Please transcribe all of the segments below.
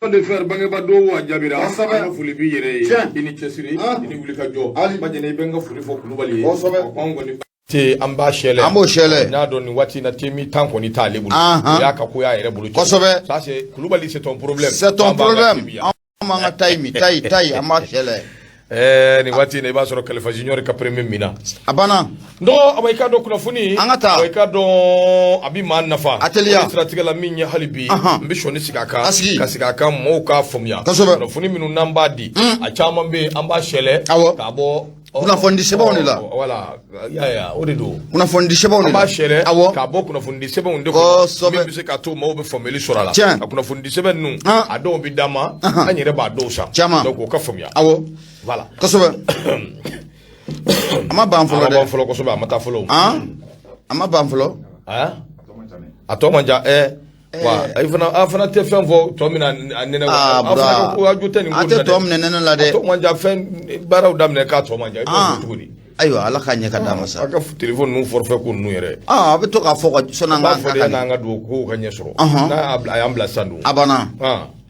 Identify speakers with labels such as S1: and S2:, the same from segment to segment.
S1: De fer bangeba dɔw a jaabira. An ka foli b'i yɛrɛ ye, i ni cɛsiri, i ni wulikajɔ. Bajɛnɛ, i bɛ n ka foli fɔ Kulubali ye. Anw kɔni te, an b'a sɛlɛ.
S2: An b'o sɛlɛ.
S1: N y'a dɔn nin waati in na, te min tan kɔni t'ale bolo. O y'a ka ko y'a yɛrɛ bolo. Ça, c'est Kulubali, c'est ton problème.
S2: C'est ton problème. An b'an ka tayi min, tayi tayi, an b'a sɛlɛ.
S1: Nin waati in na, i b'a sɔrɔ Kalifa Junior ka premier min na.
S2: A banna.
S1: N dɔgɔ, awa, i k'a dɔn kunnafoni.
S2: An ka taa.
S1: Awa, i k'a dɔn a bɛ maa nafa.
S2: A teliya.
S1: O siratigɛ la, min ye hali bi n bɛ sɔnni sigi a kan.
S2: A sigi.
S1: Ka sigi a kan, mɔgɔw k'a faamuya. Kunnafoni minnu n'an b'a di, a caman bɛ yen, an b'a sɛlɛ k'a bɔ
S2: Kunnafoni di sɛbɛnw de la.
S1: Voilà, ya ya, o de don.
S2: Kunnafoni di sɛbɛnw de
S1: An
S2: la.
S1: b'a sɛlɛ k'a bɔ kunnafoni di sɛbɛnw de kɔnɔ, min bɛ se k'a to maaw bɛ faamuyali sɔrɔ a la. A kunnafoni di sɛbɛn ninnu, a dɔw bɛ d'an ma, an yɛrɛ b'a dɔw san.
S2: Caman.
S1: Donc o ka faamuya. Voilà.
S2: Kosɛbɛ, a ma ban
S1: A
S2: fɔlɔ
S1: ma ban
S2: dɛ.
S1: fɔlɔ kosɛbɛ, a ma taa fɔlɔ.
S2: A ma ban fɔlɔ.
S1: A tɔ man ca wa a fana, a fana tɛ fɛn fɔ tɔ min na a nɛnɛ.
S2: Aa
S1: A fana
S2: bura.
S1: ko a jo tɛ nin ko
S2: A
S1: in na
S2: tɛ
S1: dɛ.
S2: tɔ minɛ nɛnɛ la
S1: A
S2: dɛ.
S1: tɔ man ca, fɛn baaraw daminɛ k'a tɔ man ca, i b'o fɔ cogo di?
S2: Ayiwa, Ala k'a ɲɛ ka d'a ma sa.
S1: A ka téléphone ninnu forfait ko ninnu yɛrɛ.
S2: A bɛ to k'a fɔ ka sɔnni
S1: An
S2: an
S1: b'a
S2: ka
S1: fɔ de,
S2: ka
S1: yanni an ka don kow ka ɲɛ sɔrɔ. N'a y'a bila, a y'an bila sisan dun.
S2: A banna.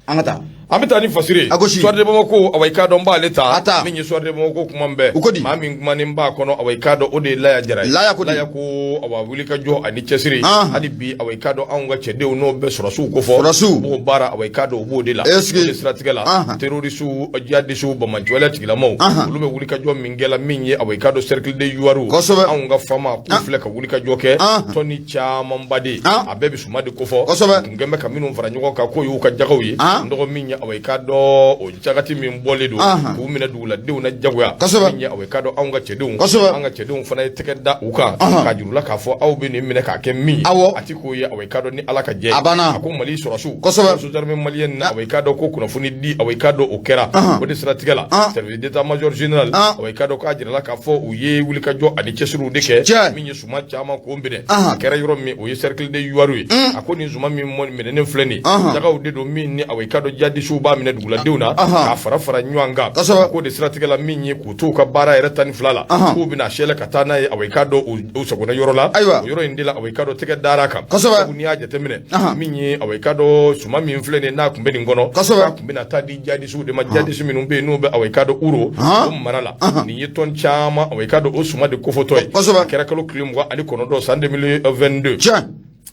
S2: An ka taa.
S1: An bɛ taa ni Fasiri.
S2: A gosi.
S1: Soir de Bamako, awa, i k'a dɔn n b'ale ta.
S2: A ta.
S1: Min ye Soir de Bamako kuma bɛɛ.
S2: U ko di?
S1: Maa min kumanen b'a kɔnɔ, awa, i k'a dɔn o de ye Laya Jara ye.
S2: Laya ko di?
S1: Laya ko, awa, wuli ka jɔ ani cɛsiri. Hali bi, awa, i k'a dɔn anw ka cɛdenw n'o bɛ sɔrɔsiw ko fɔ.
S2: Sɔrɔsiw.
S1: U b'o baara, awa, i k'a dɔn u b'o de la.
S2: Est-ce que
S1: O de siratigɛ la, terroristes, djihadistes, banbaanciwale tigilamaw, olu bɛ wuli ka jɔ min kɛ la, min ye, awa, i k'a dɔn cercle de Youwarou. Anw ka fama k'u filɛ ka wuli ka jɔ kɛ. Tɔni camanba de. A bɛɛ bɛ suma de kofɔ. Kun kɛn bɛ ka minnu fara ɲɔgɔn kan k'o y'u ka jagaw ye. N dɔgɔ, min ye, awa, i k'a dɔn o jagati min bɔlen don k'u minɛ duguladenw na jagoya. Min ye, awa, i k'a dɔn anw ka cɛdenw, an ka cɛdenw fana ye tɛgɛ da u kan k'a jurula k'a fɔ aw bɛ nin minɛ k'a kɛ min ye. A ti k'o ye, awa, i k'a dɔn ni Ala ka jɛ ye.
S2: A banna.
S1: A ko Mali sɔrɔsiw, forces armées maliennes na, awa, i k'a dɔn ko kunnafoni di, awa, i k'a dɔn o kɛra. O de siratigɛ la, service d'état major général, awa, i k'a dɔn k'a jirala k'a fɔ u ye wulikajɔ ani cɛsiriw de kɛ. Min ye suman caman k'o minɛ, a kɛra yɔrɔ min, o ye cercle de Youwarou ye. A ko nin suman min minɛnen filɛ nin ye, jagaw de don min ni, awa, i k'a dɔn djihadistes b'a minɛ duguladenw na k'a fara fara ɲɔgɔn kan. K'o de siratigɛ la, min ye k'u t'u ka baara yɛrɛ 12 la, k'u bɛna sɛlɛ ka taa n'a ye, awa, i k'a dɔn u sagona yɔrɔ la. O yɔrɔ in de la, awa, i k'a dɔn tɛgɛ dara kan. Sabu n'i y'a jateminɛ, min ye, awa, i k'a dɔn suman min filɛ nin ye, n'a tun bɛ nin kɔnɔ, k'a tun bɛna taa di djihadistes de ma, djihadistes minnu bɛ yen n'u bɛ, awa, i k'a dɔn Ouro o mara la. Nin ye tɔn caman, awa, i k'a dɔn o suman de kofɔtɔ ye. A kɛra kalo tile 29 san 2022.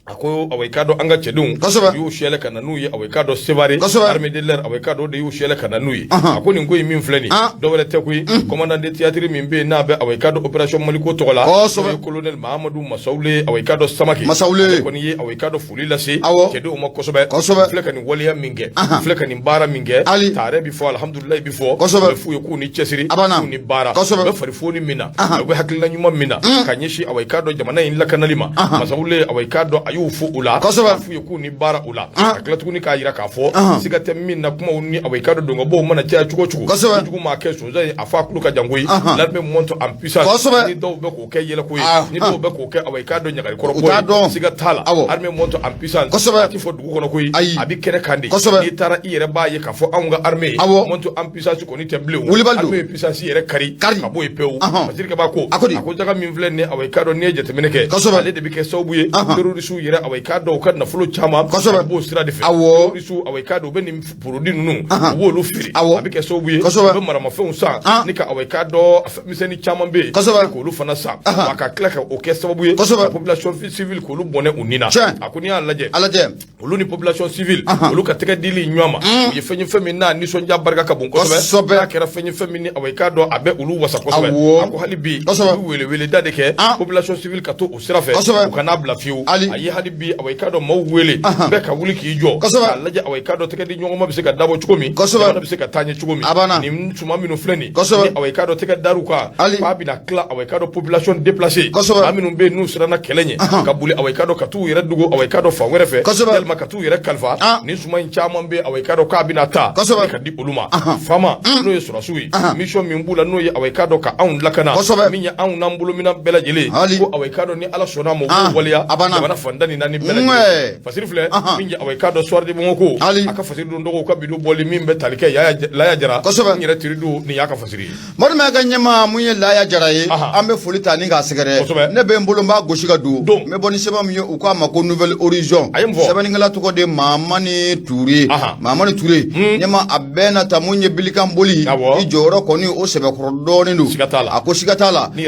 S1: A ko, awa, i k'a dɔn an ka cɛdenw u y'u sɛlɛ ka na n'u ye, awa, i k'a dɔn Sévaré, armée de l'air, awa, i k'a dɔn o de y'u sɛlɛ ka na n'u ye. A ko nin ko in min filɛ nin, dɔwɛrɛ tɛ koyi, commandant de théâtre min bɛ yen n'a bɛ, awa, i k'a dɔn opération Maliko tɔgɔ la, n'o ye colonel Mahamadu Masawule, awa, i k'a dɔn Samake.
S2: Masawule.
S1: Ale kɔni ye, awa, i k'a dɔn foli lase cɛdenw ma kosɛbɛ. Filɛ ka nin waleya min kɛ, filɛ ka nin baara min kɛ, taarɛ bi fɔ, alhamdulilayi bi fɔ, u bɛ f'u ye k'u ni cɛsiri,
S2: A banna.
S1: k'u ni baara, u bɛ farifoni min na, u bɛ hakilina ɲuman min na ka ɲɛsin, awa, i k'a dɔn jamana in lakanali ma. Masawule, awa, i k'a dɔn a y'u fo u la, k'a f'u ye k'u ni baara u la, ka tila tuguni k'a jira k'a fɔ siga tɛ min na, kumaw ni, awa, i k'a dɔn dongɔbɔw mana caya cogo o cogo, ni jugu maa kɛ sonsan ye, a fɔ a tulo ka jan koyi. L'armée monte en puissance. Ni dɔw bɛ k'o kɛ yɛlɛko ye, ni dɔw bɛ k'o kɛ, awa, i k'a dɔn ɲagali
S2: U t'a
S1: kɔrɔbɔ
S2: dɔn.
S1: ye, siga t'a la, armée monte en puissance. A ti fɔ dugu kɔnɔ koyi,
S2: Ayi.
S1: a bɛ kɛnɛ kan de. N'i taara, i yɛrɛ b'a ye k'a fɔ anw ka armée monte en puissance kɔni tɛ bilen o.
S2: Wulibali don.
S1: Armée ye puissance yɛrɛ kari
S2: Kari.
S1: ka bɔ yen pewu. Fasiri b'a ko
S2: A ko di?
S1: a ko jaga min filɛ nin ye, awa, i k'a dɔn n'i ye jateminɛ kɛ, ale de bɛ kɛ sababu ye terroristes yɛrɛ, awa, i k'a dɔn u ka nafolo caman a b'o sira de fɛ. Terroristes, awa, i k'a dɔn u bɛ nin produit ninnu, u b'olu feere, a bɛ kɛ sababu ye u bɛ maramafɛnw san ni ka, awa, i k'a dɔn fɛn misɛnnin caman bɛ yen ni k'olu fana san, wa ka tila ka o kɛ sababu ye ka population civile k'olu bɔnɛ u ni na. A ko n'i y'a lajɛ,
S2: A lajɛ.
S1: olu ni population civile, olu ka tɛgɛ dili ɲɔgɔn ma, u ye fɛn ye, fɛn min n'a nisɔndiya barika ka bon kosɛbɛ. N'a kɛra fɛn ye, fɛn min ni, awa, i k'a dɔn a bɛ olu wasa kosɛbɛ. A ko hali bi u bɛ weleweleda de kɛ population civile ka to o sira fɛ, u kana bila fiyewu. A ye hali bi, awa, i k'a dɔn maaw wele bɛɛ ka wuli k'i jɔ k'a lajɛ, awa, i k'a dɔn tɛgɛ di ɲɔgɔn ma bɛ se ka dabɔ cogo min, jamana bɛ se ka taa ɲɛ cogo min.
S2: A banna.
S1: Nin suman minnu filɛ nin ni, awa, i k'a dɔn tɛgɛ dar'u kan, k'a bɛna tila, awa, i k'a dɔn population déplacée, maa minnu bɛ yen n'u siranna kɛlɛ ɲɛ ka boli, awa, i k'a dɔn ka t'u yɛrɛ dogo, awa, i k'a dɔn fan wɛrɛ fɛ, yalima ka t'u yɛrɛ kalifa, nin suman in caman bɛ, awa, i k'a dɔn k'a bɛna ta ka di olu ma. Faama n'o ye sɔrɔsiw ye, mission min b'u la, n'o ye, awa, i k'a dɔn ka anw lakana, min ye anw n'an bolominɛn bɛɛ lajɛlen, ko, awa, i k'a dɔn ni Ala sɔnna a ma, u b'o waleya
S2: A banna.
S1: jamana fan 14 bɛɛ lajɛlen fasiri filɛ min ye awa i k'a dɔn Soir de Bamako a ka fasiri don dɔgɔw ka bi don bɔli min bɛ tali kɛ Laya Jara
S2: kosɛbɛ
S1: n yɛrɛ teri don nin y'a ka fasiri ye.
S2: Madu ka ɲɛmaa mun ye Laya Jara ye, an bɛ foli ta ni k'a sɛgɛrɛ. Ne bɛ n bolo n b'a gosi ka don, n bɛ bɔ ni sɛbɛn min ye, u k'a ma ko Nouvel Horizon. Sɛbɛnnikɛla tɔgɔ de Mamani Ture. Mamani Ture, ɲɛma, a bɛɛ na ta mun ye bilikan boli i jɔyɔrɔ kɔni o sɛbɛkɔrɔ dɔɔnin don. A ko siga t'a la, bi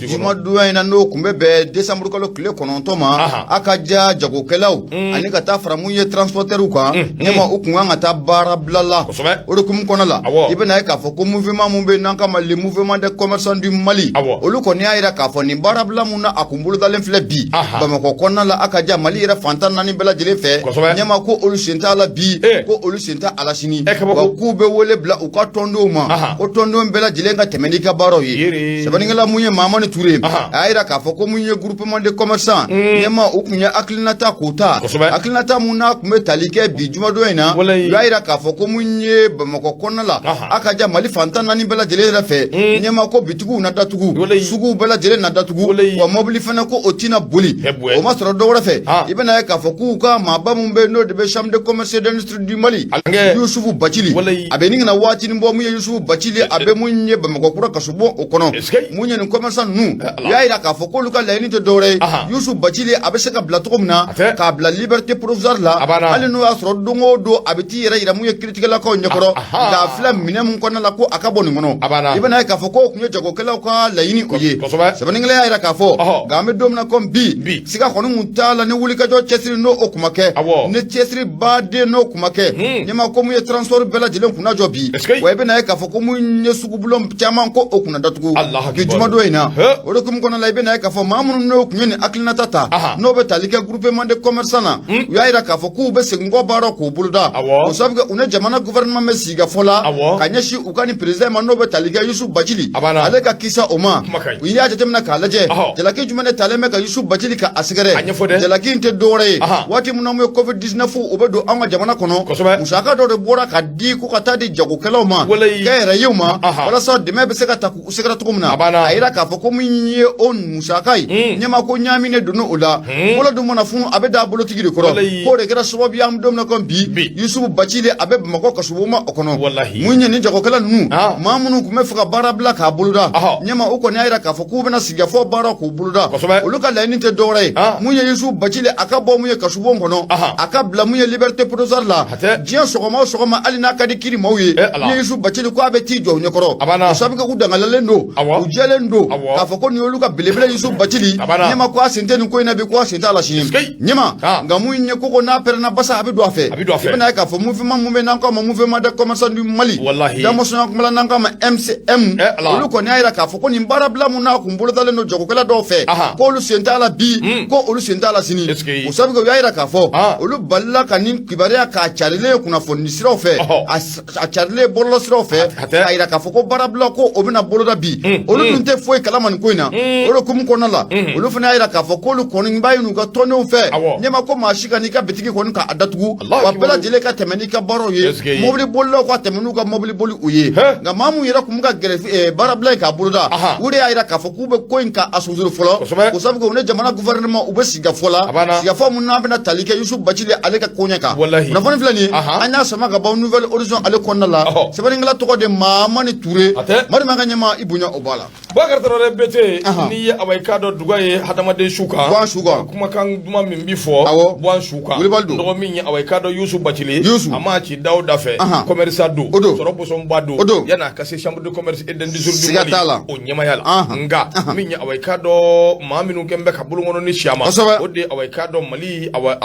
S2: jumadonya in na, n'o tun bɛ bɛn décembre kalo tile 9 ma, a ka ja jagokɛlaw ani ka taa fara mun ye transporteurs kan, ɲɛma, u tun kan ka taa baara bila la. O de hukumu kɔnɔ la, i bɛna ye k'a fɔ ko mouvement mun bɛ yen n'an k'a ma le Mouvement des commerçants du Mali, olu kɔni y'a jira k'a fɔ nin baarabila mun na a kun bolodalen filɛ bi Bamakɔ kɔnɔna la, a ka ja Mali yɛrɛ fan 14 bɛɛ lajɛlen fɛ, ɲɛma, ko olu sen t'a la bi, ko olu sen t'a la sini, wa k'u bɛ wele bila u ka tɔndenw ma, ko tɔndenw bɛɛ lajɛlen ka tɛmɛ n'i ka baaraw ye. Sɛbɛnnikɛla mun ye Mamani Ture, a y'a jira k'a fɔ ko mun ye groupement des commerçants, ɲɛma, u tun ye hakilinata k'o ta, hakilinata mun n'a tun bɛ tali kɛ bi jumadon in na. U y'a jira k'a fɔ ko mun ye Bamakɔ kɔnɔna la, a ka ja Mali fan 14 bɛɛ lajɛlen yɛrɛ fɛ, ɲɛma, ko bitigiw na datugu, suguw bɛɛ lajɛlen na datugu, wa mɔbili fana ko o tɛna boli. O ma sɔrɔ dɔwɛrɛ fɛ, i bɛna ye k'a fɔ k'u ka maaba mun bɛ yen, n'o de bɛ Chambre de commerce et d'industrie du Mali, Yusufu Bacili, a bɛ nin kana waatinin bɔ. Mun ye Yusufu Bacili, a bɛ mun ye Bamakɔ kura kasobon o kɔnɔ. Mun ye nin commerçant ninnu, u y'a jira k'a fɔ k'olu ka laɲini tɛ dɔwɛrɛ ye, Yusufu Bacili a bɛ se ka bila cogo min na, k'a bila liberté provisoire la, hali n'o y'a sɔrɔ don o don a bɛ t'i yɛrɛ yira mun ye kiiritigɛlakaw ɲɛkɔrɔ, nka a filɛ minɛ mun kɔnɔna la, ko a ka bɔ nin kɔnɔ. I bɛna ye k'a fɔ k'o tun ye jagokɛlaw ka laɲini o ye. Sɛbɛnnikɛla y'a jira k'a fɔ nka an bɛ don min na komi bi, siga kɔni kun t'a la, ni wulikajɔ cɛsiri n'o o kuma kɛ, ni cɛsiri baden n'o kuma kɛ, ɲɛma, ko mun ye transport bɛɛ lajɛlen kunna jɔ bi, wa i bɛna ye k'a fɔ ko mun ye sugubulon caman ko o kunna datugu bi jumadon in na. O de hukumu kɔnɔna la, i bɛna ye k'a fɔ maa minnu n'o tun ye nin hakilinata ta, n'o bɛ tali kɛ groupement de commerçant na, u y'a jira k'a fɔ k'u bɛ segin kɔ baara k'o boloda. O sababu kɛ u ni jamana gouvernement bɛ sigikafɔ la ka ɲɛsin u ka nin président ma, n'o bɛ tali kɛ Yusufu Bacili, ale ka kisa o ma. U y'a jateminɛ k'a lajɛ, jalaki jumɛn de talen bɛ ka Yusufu Bacili ka a sɛgɛrɛ? Jalaki in tɛ dɔwɛrɛ ye, waati min na mun ye Covid 19 o bɛ don an ka jamana kɔnɔ, musaka dɔ de bɔra ka di ko ka taa di jagokɛlaw ma, kɛnyɛrɛyew ma, walasa dɛmɛ bɛ se ka ta k'u sɛgɛrɛ cogo min na. A yira k'a fɔ ko min ye o musaka ye, ɲɛma, ko ɲaami de donna o la. Bolo dun mana funu, a bɛ da bolotigi de kɔrɔ. K'o de kɛra sababu ye, an bɛ don min na komi bi, Yusufu Bacili a bɛ Bamakɔ kasobonba o kɔnɔ. Mun ye nin jagokɛla ninnu, maa minnu tun bɛ fɛ ka baara bila k'a boloda, ɲɛma, u kɔni y'a jira k'a fɔ k'u bɛna sigikafɔ baara k'o boloda. Olu ka laɲini tɛ dɔwɛrɛ ye, mun ye Yusufu Bacili a ka bɔ mun ye kasobon kɔnɔ, a ka bila mun ye liberté provisoire la. Diɲɛ sɔgɔma o sɔgɔma, hali n'a ka di kiri maaw ye, ni Yusufu Bacili ko a bɛ t'i jɔ u ɲɛkɔrɔ, o sababu kɛ k'u dangalalen don, u jɛlen don k'a fɔ ko nin y'olu ka belebele Yusufu Bacili. Ɲɛma, ko a sen tɛ nin ko in na bi, ko a sen t'a la sini, ɲɛma. Nka mun ye koko n'a pɛrɛnna basa, a bɛ don a fɛ. I bɛna ye k'a fɔ mouvement mun bɛ n'an k'a ma Mouvement des commerçants du Mali, damasɔnya kuma la n'an k'a ma MCM, olu kɔni y'a jira k'a fɔ ko nin baarabila mun n'a kun bolodalen don jagokɛla dɔw fɛ, k'olu sen t'a la bi, ko olu sen t'a la sini. O sababu kɛ u y'a jira k'a fɔ olu balila ka nin kibaruya k'a carilen ye kunnafoni siraw fɛ, a carilen bɔlɔlɔ siraw fɛ, k'a jira k'a fɔ ko baarabila ko o bɛna boloda bi. Olu dun tɛ foyi kalama nin ko in na. O de hukumu kɔnɔna la, olu fana y'a jira k'a fɔ k'olu kɔni b'a ɲini u ka tɔndenw fɛ, ɲɛma, ko maa si kan'i ka bitigi kɔni k'a datugu, wa bɛɛ lajɛlen ka tɛmɛ n'i ka baaraw ye, mobili bolilaw ka tɛmɛ n'u ka mobili boli u ye. Nka maa mun yɛrɛ tun bɛ ka gɛrɛ baarabila in k'a boloda, u de y'a jira k'a fɔ k'u bɛ ko in ka a sonsoro fɔlɔ. O sababu kɛ u ni jamana gouvernement u bɛ sigikafɔ la, sigikafɔ mun n'a bɛna tali kɛ Yusufu Bacili ale ka koɲɛ kan. Kunnafoni filɛ nin ye, an y'a sama ka bɔ Nouvel Horizon ale kɔnɔna la. Sɛbɛnnikɛla tɔgɔ de Mamani Ture. Madu ka ɲɛma, i bonya o b'a la.
S1: Bakari Tarawele Bete, n'i ye awa i k'a dɔn duga ye hadamaden su kan,
S2: bɔ su kan,
S1: kumakan duman min bi fɔ, bɔ su kan.
S2: Wulibali don.
S1: Dɔgɔ min ye awa i k'a dɔn Yusu Bacili,
S2: Yusu
S1: a maa ci da o da fɛ, commerçant don,
S2: o don,
S1: sɔrɔ bosɔnba don,
S2: o don,
S1: yan'a ka se Chambre de commerce et d'industrie du
S2: Siga
S1: Mali
S2: t'a la.
S1: o ɲɛmaya la. Nka min ye awa i k'a dɔn maa minnu kɛn bɛ ka bolonkɔnɔ ni si a ma, o de ye awa i k'a dɔn Mali awa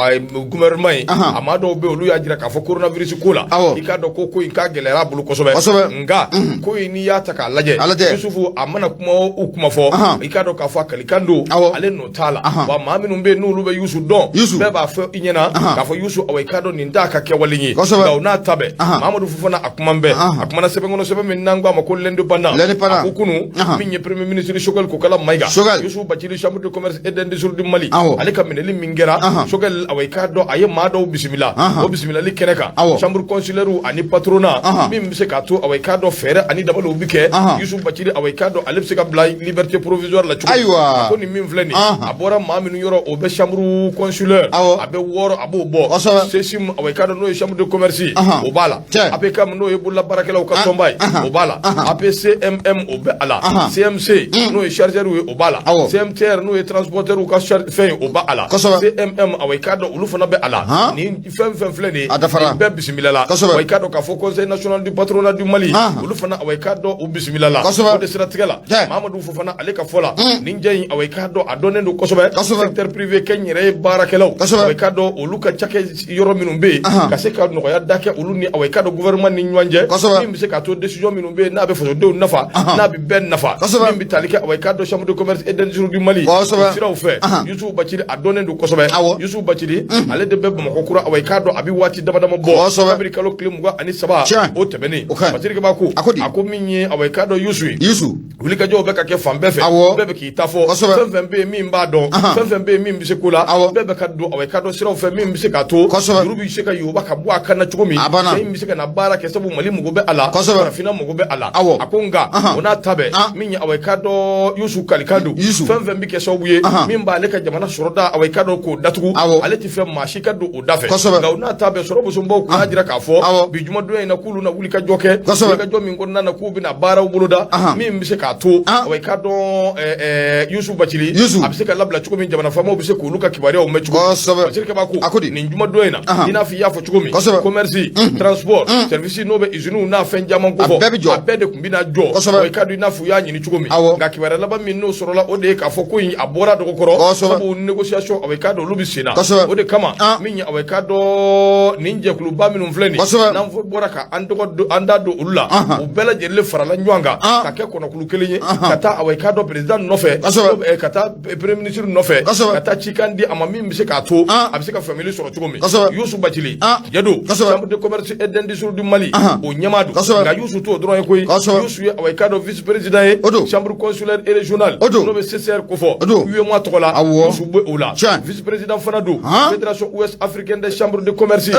S1: gouvernement ye. A maa dɔw bɛ yen, olu y'a jira k'a fɔ coronavirus ko la, i k'a dɔn ko in k'a gɛlɛyara a bolo kosɛbɛ. Nka ko in, n'i y'a ta k'a lajɛ, Yusufu a mana kuma o kuma fɔ, i k'a dɔn k'a fɔ a kalikan don, ale nɔ t'a la. Wa maa minnu bɛ yen n'olu bɛ Yusu dɔn, bɛɛ b'a fɔ i ɲɛna k'a fɔ Yusu awa i k'a dɔn nin t'a ka kɛwale ye. Nka o n'a ta bɛɛ, Mamadu Fofana a kuma bɛɛ, a kumana sɛbɛn kɔnɔ, sɛbɛn min n'an k'a ma ko L'Indépendant.
S2: A
S1: ko kunun, min ye premier ministre Choguel Kokala Maïga, Yusu Bacili, Chambre de commerce et d'industrie du Mali, ale ka minɛli min kɛra, Choguel awa i k'a dɔn a ye maa dɔw bisimila o bisimilali kɛnɛ kan, chambre consulaire ani patronat, min bɛ se k'a to awa i k'a dɔn fɛɛrɛ ani dabaliw bɛ kɛ Yusu Bacili awa i k'a dɔn ale ale bɛ se ka bila liberté provisoire la cogo
S2: Ayiwa.
S1: A ko nin min filɛ nin, a bɔra maa minnu yɔrɔ, o bɛ chambre consulaire, a bɛ 6, a b'o bɔ. CSIM, awa, i k'a dɔn n'o ye chambre de commerce, o b'a la. APCAM, n'o ye bololabaarakɛlaw ka tɔnba ye, o b'a la. APCMM, o bɛ a la. CMC, n'o ye chargeur ye, o b'a la. CMTR, n'o ye transporteur ka fɛn ye, o b'a la. CMM, awa, i k'a dɔn olu fana bɛ a la. Nin fɛn fɛn filɛ nin ye,
S2: A dafara.
S1: nin bɛɛ bisimila la. Wa i k'a dɔn k'a fɔ Conseil national du patronat du Mali, olu fana, awa, i k'a dɔn u bisimila la. O de siratigɛ la, Mamadu Fofana, ale ka fɔ la, nin jɛ in, awa, i k'a dɔn a dɔnnen don kosɛbɛ. Secteur privé, kɛ n yɛrɛ ye baarakɛlaw, awa, i k'a dɔn olu ka cakɛ yɔrɔ minnu bɛ yen, ka se ka nɔgɔya da kɛ olu ni, awa, i k'a dɔn gouvernement ni ɲɔgɔn cɛ, min bɛ se k'a to décision minnu bɛ yen, n'a bɛ fasodenw nafa, n'a bɛ bɛɛ nafa, min bɛ tali kɛ, awa, i k'a dɔn chambre de commerce et d'industrie du Mali, o siraw fɛ. Yusufu Bacili, a dɔnnen don kosɛbɛ. Yusufu Bacili, ale de bɛ Bamakɔ kura, awa, i k'a dɔn a bɛ waati dama dama bɔ, kabini kalo tile 23 o tɛmɛnen. Patrik b'a ko a ko min ye, awa, i k'a dɔn Yusu ye,
S2: Yusu
S1: wulikajɔw bɛ ka kɛ fan bɛɛ fɛ. Bɛɛ bɛ k'i ta fɔ. Fɛn fɛn bɛ yen min b'a dɔn, fɛn fɛn bɛ yen min bɛ se ko la, bɛɛ bɛ ka don, awa, i k'a dɔn siraw fɛ min bɛ se k'a to juru bɛ se ka yoba ka bɔ a kan na cogo min, cɛ in bɛ se ka na baara kɛ, sabu Mali mago bɛ a la, farafinna mago bɛ a la. A ko nka o n'a ta bɛɛ, min ye, awa, i k'a dɔn Yusu kalikan don, fɛn fɛn bɛ kɛ sababu ye min b'ale ka jamana sɔrɔda, awa, i k'a dɔn k'o datugu, ale tɛ fɛ maa si ka don o da fɛ. Nka o n'a ta bɛɛ, sɔrɔ bosonbaw kun y'a jira k'a fɔ bi jumadonya in na k'olu na wulikajɔ kɛ, wulikajɔ min kɔnɔna na k'u bɛna baaraw boloda min bɛ se k'a to, awa, i k'a dɔn Yusu Bacili a bɛ se ka labila cogo min, jamana faamaw bɛ se k'olu ka kibaruyaw mɛn cogo min. Patrik b'a ko nin jumadonya in na, i n'a fɔ i y'a fɔ cogo min, commerce, transport, service, n'o bɛ usines n'a fɛn caman ko fɔ, a bɛɛ de tun bɛna jɔ, i k'a dɔn i n'a fɔ u y'a ɲini cogo min. Nka kibaruya laban min n'o sɔrɔla, o de ye k'a fɔ ko in a bɔra dɔgɔ kɔrɔ, sabu négociation, awa, i k'a dɔn olu bɛ sen na. O de kama, min ye, awa, i k'a dɔn nin jɛkuluba minnu filɛ nin, n'an bɔra ka an tɔgɔ don, an da don olu la, u bɛɛ lajɛlen farala ɲɔgɔn kan ka kɛ kɔnɔkulu kelen ye, ka taa, awa, i k'a dɔn président nɔfɛ, ka taa premier ministre nɔfɛ, ka taa cikan di a ma min bɛ se k'a to a bɛ se ka faamuyali sɔrɔ cogo min. Yusu Bacili jɛ don, chambre de commerce et d'industrie du Mali, o ɲɛmaa don. Nka Yusu t'o dɔrɔn ye koyi. Yusu ye, awa, i k'a dɔn vice président ye chambre consulaire et régionale, n'o bɛ CCR kofɔ, UEMOA tɔgɔ la, Yusu bɛ o la. Vice président fana don Fédération ouest africaine des chambres de commerce,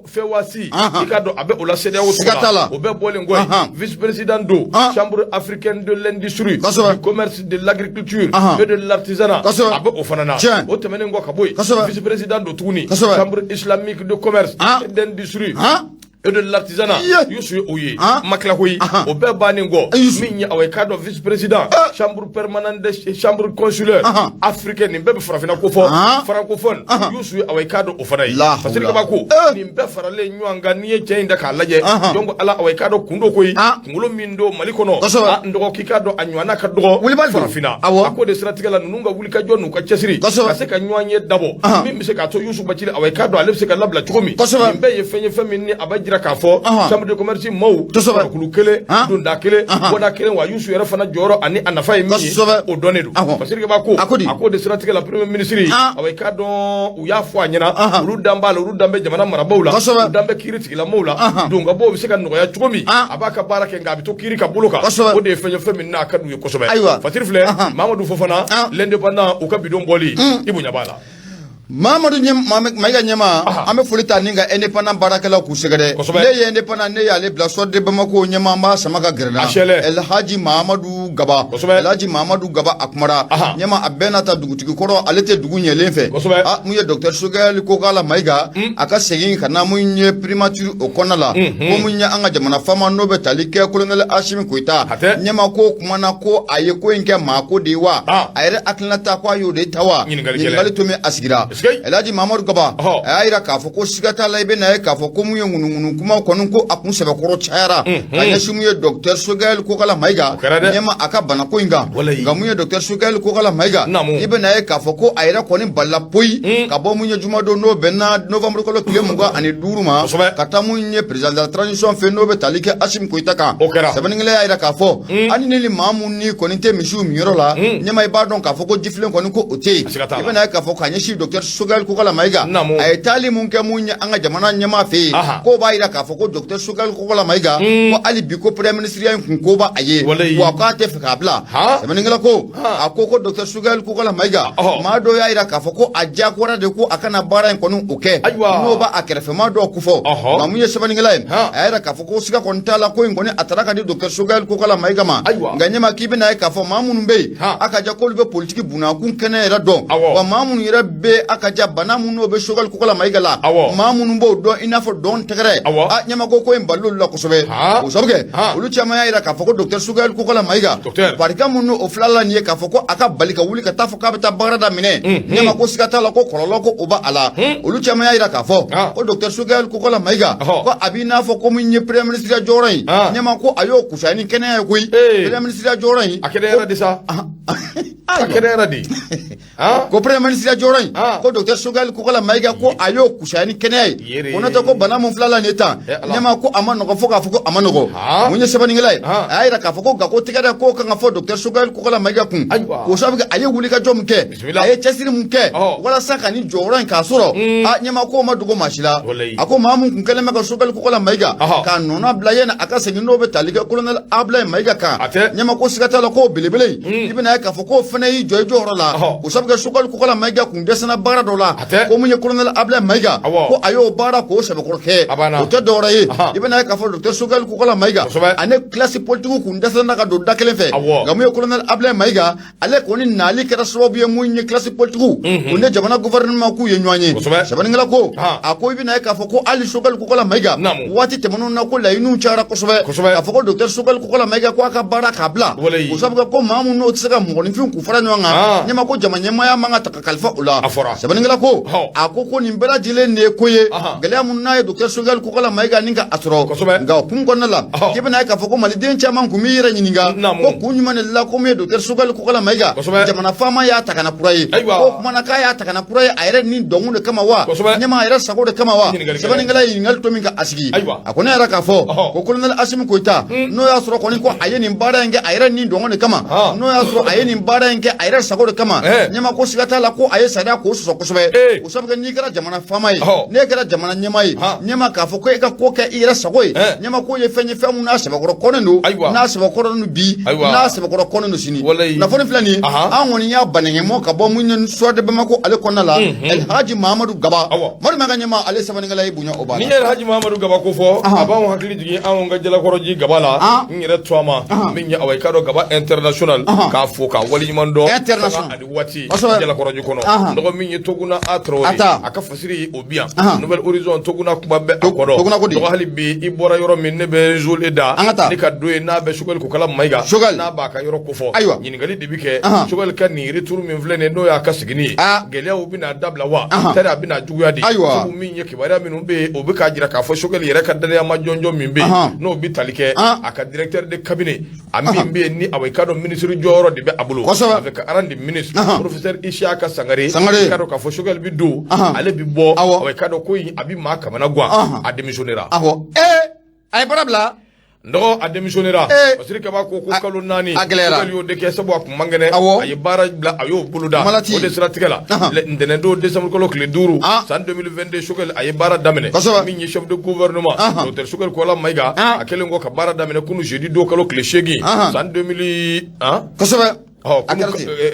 S1: FEWASI, i k'a dɔn a bɛ o la CEDEAO tɔgɔ la. O bɛɛ bɔlen kɔ yen, vice président don chambre africaine de l'industrie, du commerce, de l'agriculture et de l'artisanat, a bɛ o fana na. O tɛmɛnen kɔ ka bɔ yen, vice président don tuguni chambre islamique de commerce et d'industrie et de l'artisanat. Yusu ye o ye, ma tila koyi. O bɛɛ bannen kɔ, min ye, awa, i k'a dɔn vice président chambre permanente de chambre consulaire africaine, nin bɛɛ bɛ farafinna ko fɔ, francophone, Yusu ye, awa, i k'a dɔn o fana ye. Parce que kabako nin bɛɛ faralen ɲɔgɔn kan, n'i ye cɛ in da k'a lajɛ, donc ala, awa, i k'a dɔn kun do koyi, kunkolo min don Mali kɔnɔ, n dɔgɔ k'i k'a dɔn a ɲɔgɔnna ka dɔgɔ farafinna. A ko de siratigɛ la, ninnu ka wulikajɔ n'u ka cɛsiri ka se ka ɲɔgɔn ye dabɔ min bɛ se k'a to Yusu Bacili, awa, i k'a dɔn ale bɛ se ka labila cogo min, nin bɛɛ ye fɛn ye, fɛn min ni a bɛ jira k'a fɔ chambre de commerce maaw kɔnɔkulu kelen, donda kelen, bɔda kelen. Wa Yusu yɛrɛ fana jɔyɔrɔ ani a nafa ye min ye, o dɔnnen don. Parce que b'a ko a ko de siratigɛ la, premier ministre, awa, i k'a dɔn u y'a fɔ a ɲɛna, olu dan b'a la, olu dan bɛ jamana marabaaw la, olu dan bɛ kiiri tigilamɔgɔw la, don ka bɔ bɛ se ka nɔgɔya cogo min, a b'a ka baara kɛ, nka a bɛ to kiiri ka bolo kan. O de ye fɛn ye, fɛn min n'a ka d'u ye kosɛbɛ. Fatiri filɛ, Mamadu Fofana, l'Indépendant, u ka bidon bɔli, i bonya b'a la.
S2: Mamadu Mayiga ɲɛma, an bɛ foli ta ni ka Indépendant baarakɛlaw k'u sɛgɛrɛ. Ne ye Indépendant, ne y'ale bila Soir de Bamako ɲɛma, an b'a sama ka gɛrɛ la, Elhaji Mahamadu Gaba. Elhaji Mahamadu Gaba, a kumara ɲɛma, a bɛɛ n'a ta dugutigi kɔrɔ, ale tɛ dugu ɲɛlen fɛ. Mun ye docteur Choguel Kokala Mayiga, a ka segin ka na mun ye primature o kɔnɔna la, ko mun ye an ka jamana faama n'o bɛ tali kɛ colonel Asimi Goyita ɲɛma, ko kumana ko a ye ko in kɛ maa ko de ye wa, a yɛrɛ hakilinata ko a y'o de ta wa? Ɲininkali to min a sigira, Elhaji Mamadu Gaba, a y'a jira k'a fɔ ko siga t'a la, i bɛ na ye k'a fɔ ko mun ye ŋunuŋunu kuma kɔni, ko a kun sɛbɛkɔrɔ cayara ka ɲɛsin mun ye docteur Choguel Kokala Mayiga ɲɛma, a ka banako in kan. Nka mun ye docteur Choguel Kokala Mayiga, i bɛ na ye k'a fɔ ko a yɛrɛ kɔni balila poyi ka bɔ mun ye jumadon n'o bɛnna novembre kalo tile 25 ma, ka taa mun ye président de la transition fɛ n'o bɛ tali kɛ Asimi Goyita kan. Sɛbɛnnikɛla y'a jira k'a fɔ hali ni maa mun ni kɔni tɛ misiw minyɔrɔ la ɲɛma, i b'a dɔn k'a fɔ ko jifilen kɔni ko o tɛ yen. I bɛ na ye k'a fɔ ka ɲɛsin docteur Choguel Kokalla Maïga a ye taali mun kɛ mun ye an ka jamana ɲɛmaa fɛ yen, k'o b'a jira k'a fɔ ko docteur Choguel Kokalla Maïga ko hali bi ko premier ministre in kun ko b'a ye, wa k'a tɛ fɛ k'a bila. Sɛbɛnnikɛla ko, a ko ko docteur Choguel Kokalla Maïga, maa dɔw y'a jira k'a fɔ ko a diyagoyara de ko a kana baara in kɔni o kɛ, n'o b'a a kɛrɛfɛmaa dɔw kofɔ. Nka mun ye sɛbɛnnikɛla ye, a y'a jira k'a fɔ ko siga kɔni t'a la, ko in kɔni a taara ka di docteur Choguel Kokalla Maïga ma. Nka ɲɛma k'i bɛna ye k'a fɔ maa minnu bɛ yen, a ka ja k'olu bɛ politiki bunakun kɛnɛ yɛrɛ dɔn, wa maa minnu yɛrɛ bɛ, a ka ja bana minnu bɛ Choguel Kokalla Maïga la, maa minnu b'o dɔn i n'a fɔ dɔn tɛgɛrɛ, a ɲɛma ko ko in balil'olu la kosɛbɛ. O sabu kɛ, olu caman y'a jira k'a fɔ ko docteur Choguel Kokalla Maïga, barika minnu o fila la nin ye, k'a fɔ ko a ka bali ka wuli ka taa fɔ k'a bɛ taa baara daminɛ, ɲɛma ko siga t'a la ko kɔlɔlɔ ko o b'a la. Olu caman y'a jira k'a fɔ ko docteur Choguel Kokalla Maïga, ko a b'i n'a fɔ ko min ye premier ministre ya jɔyɔrɔ in, ɲɛma ko a y'o kusaya ni kɛnɛya ye koyi, premier ministre ya jɔyɔrɔ in.
S1: A kɛnɛyara de sa, a kɛnɛyara de.
S2: Ko premier ministre ya jɔyɔrɔ in, ko docteur Choguel Kokalla Maïga, ko a y'o kusaya ni kɛnɛya ye. Ko n'o tɛ, ko bana mun fila la nin ye tan, ɲɛma ko a ma nɔgɔ, fo k'a fɔ ko a ma nɔgɔ. Mun ye sɛbɛnnikɛla ye, a y'a jira k'a fɔ ko nka ko tɛgɛrɛ ko kan ka fɔ docteur Choguel Kokalla Maïga kun, k'o sababu kɛ a ye wulikajɔ min kɛ, a ye cɛsiri mun kɛ walasa ka nin jɔyɔrɔ in k'a sɔrɔ, a ɲɛma ko ma dogo maa si la. A ko maa mun kun kɛlen bɛ ka Choguel Kokalla Maïga k'a nɔna bila yen, a ka segin, n'o bɛ tali kɛ colonel Ablaye Maïga kan, ɲɛma ko siga t'a la k'o belebele in, i bɛna ye k'a fɔ k'o fana y'i jɔ i jɔyɔrɔ la. O sabu kɛ Choguel Kokalla Maïga kun dɛsɛna baara dɔ la, ko mun ye colonel Ablaye Maïga, ko a y'o baara k'o sɛbɛkɔrɔ kɛ. O tɛ dɔwɛrɛ ye, i bɛna ye k'a fɔ docteur Choguel Kokalla Maïga ani classe politique kun dɛsɛna ka don da kelen fɛ. Nka mun ye colonel Ablaye Maïga, ale kɔni nali kɛra sababu ye mun ye classe politique u ni jamana gouvernement k'u ye ɲɔgɔn ye. Sɛbɛnnikɛla ko, a ko i bɛna ye k'a fɔ ko hali Choguel Kokalla Maïga, waati tɛmɛnenw na, ko laɲiniw cayara kosɛbɛ k'a fɔ ko docteur Choguel Kokalla Maïga ko a ka baara k'a bila, o sabu kɛ ko maa mun n'o tɛ se ka mɔgɔninfin k'u fara ɲɔgɔn kan, ɲɛma ko jama ɲɛmaaya man ka ta ka kalifa o la. Sɛbɛnnikɛla ko, a ko ko nin bɛɛ lajɛlen de ye ko ye gɛlɛya mun n'a ye docteur Choguel Kokalla Maïga ni ka a sɔrɔ. Nka o kun kɔnɔna la, k'i bɛna ye k'a fɔ ko maliden caman kun b'i yɛrɛ ɲininka ko kun jumɛn de la ko min ye docteur Choguel Kokalla Maïga, jamana faama y'a ta ka na kura ye. Ko kuma na k'a y'a ta ka na kura ye a yɛrɛ ni dɔnkun de kama wa, ɲɛma a yɛrɛ sago de kama wa? Sɛbɛnnikɛla ye ɲininkali to min ka a sigi, a ko ne yɛrɛ k'a fɔ ko colonel Assimi Goïta, n'o y'a sɔrɔ kɔni ko a ye nin baara in kɛ a yɛrɛ ni dɔnkun de kama, n'o y'a sɔrɔ a ye nin baara in kɛ a yɛrɛ sago de kama, ɲɛma ko siga t'a la ko a ye sariya k'o sɔsɔ kosɛbɛ. O sabu kɛ n'i kɛra jamana faama ye, n'e kɛra jamana ɲɛmaa ye, ɲɛma k'a fɔ ko e ka ko kɛ i yɛrɛ sago ye, ɲɛma ko ye fɛn ye, fɛn mun n'a sɛbɛkɔrɔ kɔnnen don, n'a sɛbɛkɔrɔ don bi, n'a sɛbɛkɔrɔ kɔnnen don sini. Kunnafoni filɛ nin ye, an kɔni y'a banɛgɛmɔ ka bɔ mun ye Soir de Bamako ale kɔnɔna la, Elhaji Mahamadu Gaba, Madu Mayiga ɲɛma, ale sɛbɛnnikɛla ye bonya o b'a la.
S1: Ni ye Elhaji Mahamadu Gaba ko fɔ, a b'anw hakili jigin anw ka Jalakɔrɔji Gaba la. N yɛrɛ to a ma min ye, awa, i k'a dɔn Gaba international, k'a fo k'a waleɲuman dɔn
S2: international
S1: ani waati Jalakɔrɔji kɔnɔ. Dɔgɔ min ye Toguna A Tarawele, a ka fasiri o bi yan Nouvel Horizon, Toguna kuma bɛ a kɔrɔ. Dɔgɔ, hali bi i bɔra yɔrɔ min, ne bɛ zole da ne ka don yen, n'a bɛ Choguel Kokalla Mayiga, n'a b'a ka yɔrɔ kofɔ. Ɲininkali de bɛ kɛ: Choguel ka nin retour min filɛ nin ye, n'o y'a ka seginni ye, gɛlɛyaw bɛna dabila wa, tari a bɛna juguya de? Sabu min ye kibaruya minnu bɛ yen, o bɛ k'a jira k'a fɔ Choguel yɛrɛ ka danayama jɔnjɔn min bɛ yen, n'o bɛ tali kɛ a ka directeur de cabinet, a min bɛ yen ni awa i k'a dɔn ministre jɔyɔrɔ de bɛ a bolo, avec rang de ministre, professeur Isiaka Sangare. I k'a dɔn k'a fɔ Choguel bɛ don, ale bɛ bɔ, awa i k'a dɔn ko in a bɛ maa kamana gan. A démissionnera.
S2: A ye baara bila.
S1: Dɔgɔ, a démissionnera. Basiri Kaba ko kalo 4
S2: a gɛlɛyara.
S1: Choguel y'o de kɛ, sabu a kun man kɛnɛ. A ye baara bila, a y'o boloda. O de siratigɛ la, ntɛnɛn don décembre kalo tile 5 san 2022, Choguel a ye baara daminɛ. Min ye chef de gouvernement, docteur Choguel Kokalla Mayiga, a kɛlen kɔ ka baara daminɛ kunu jeudi don kalo tile 8 san 2000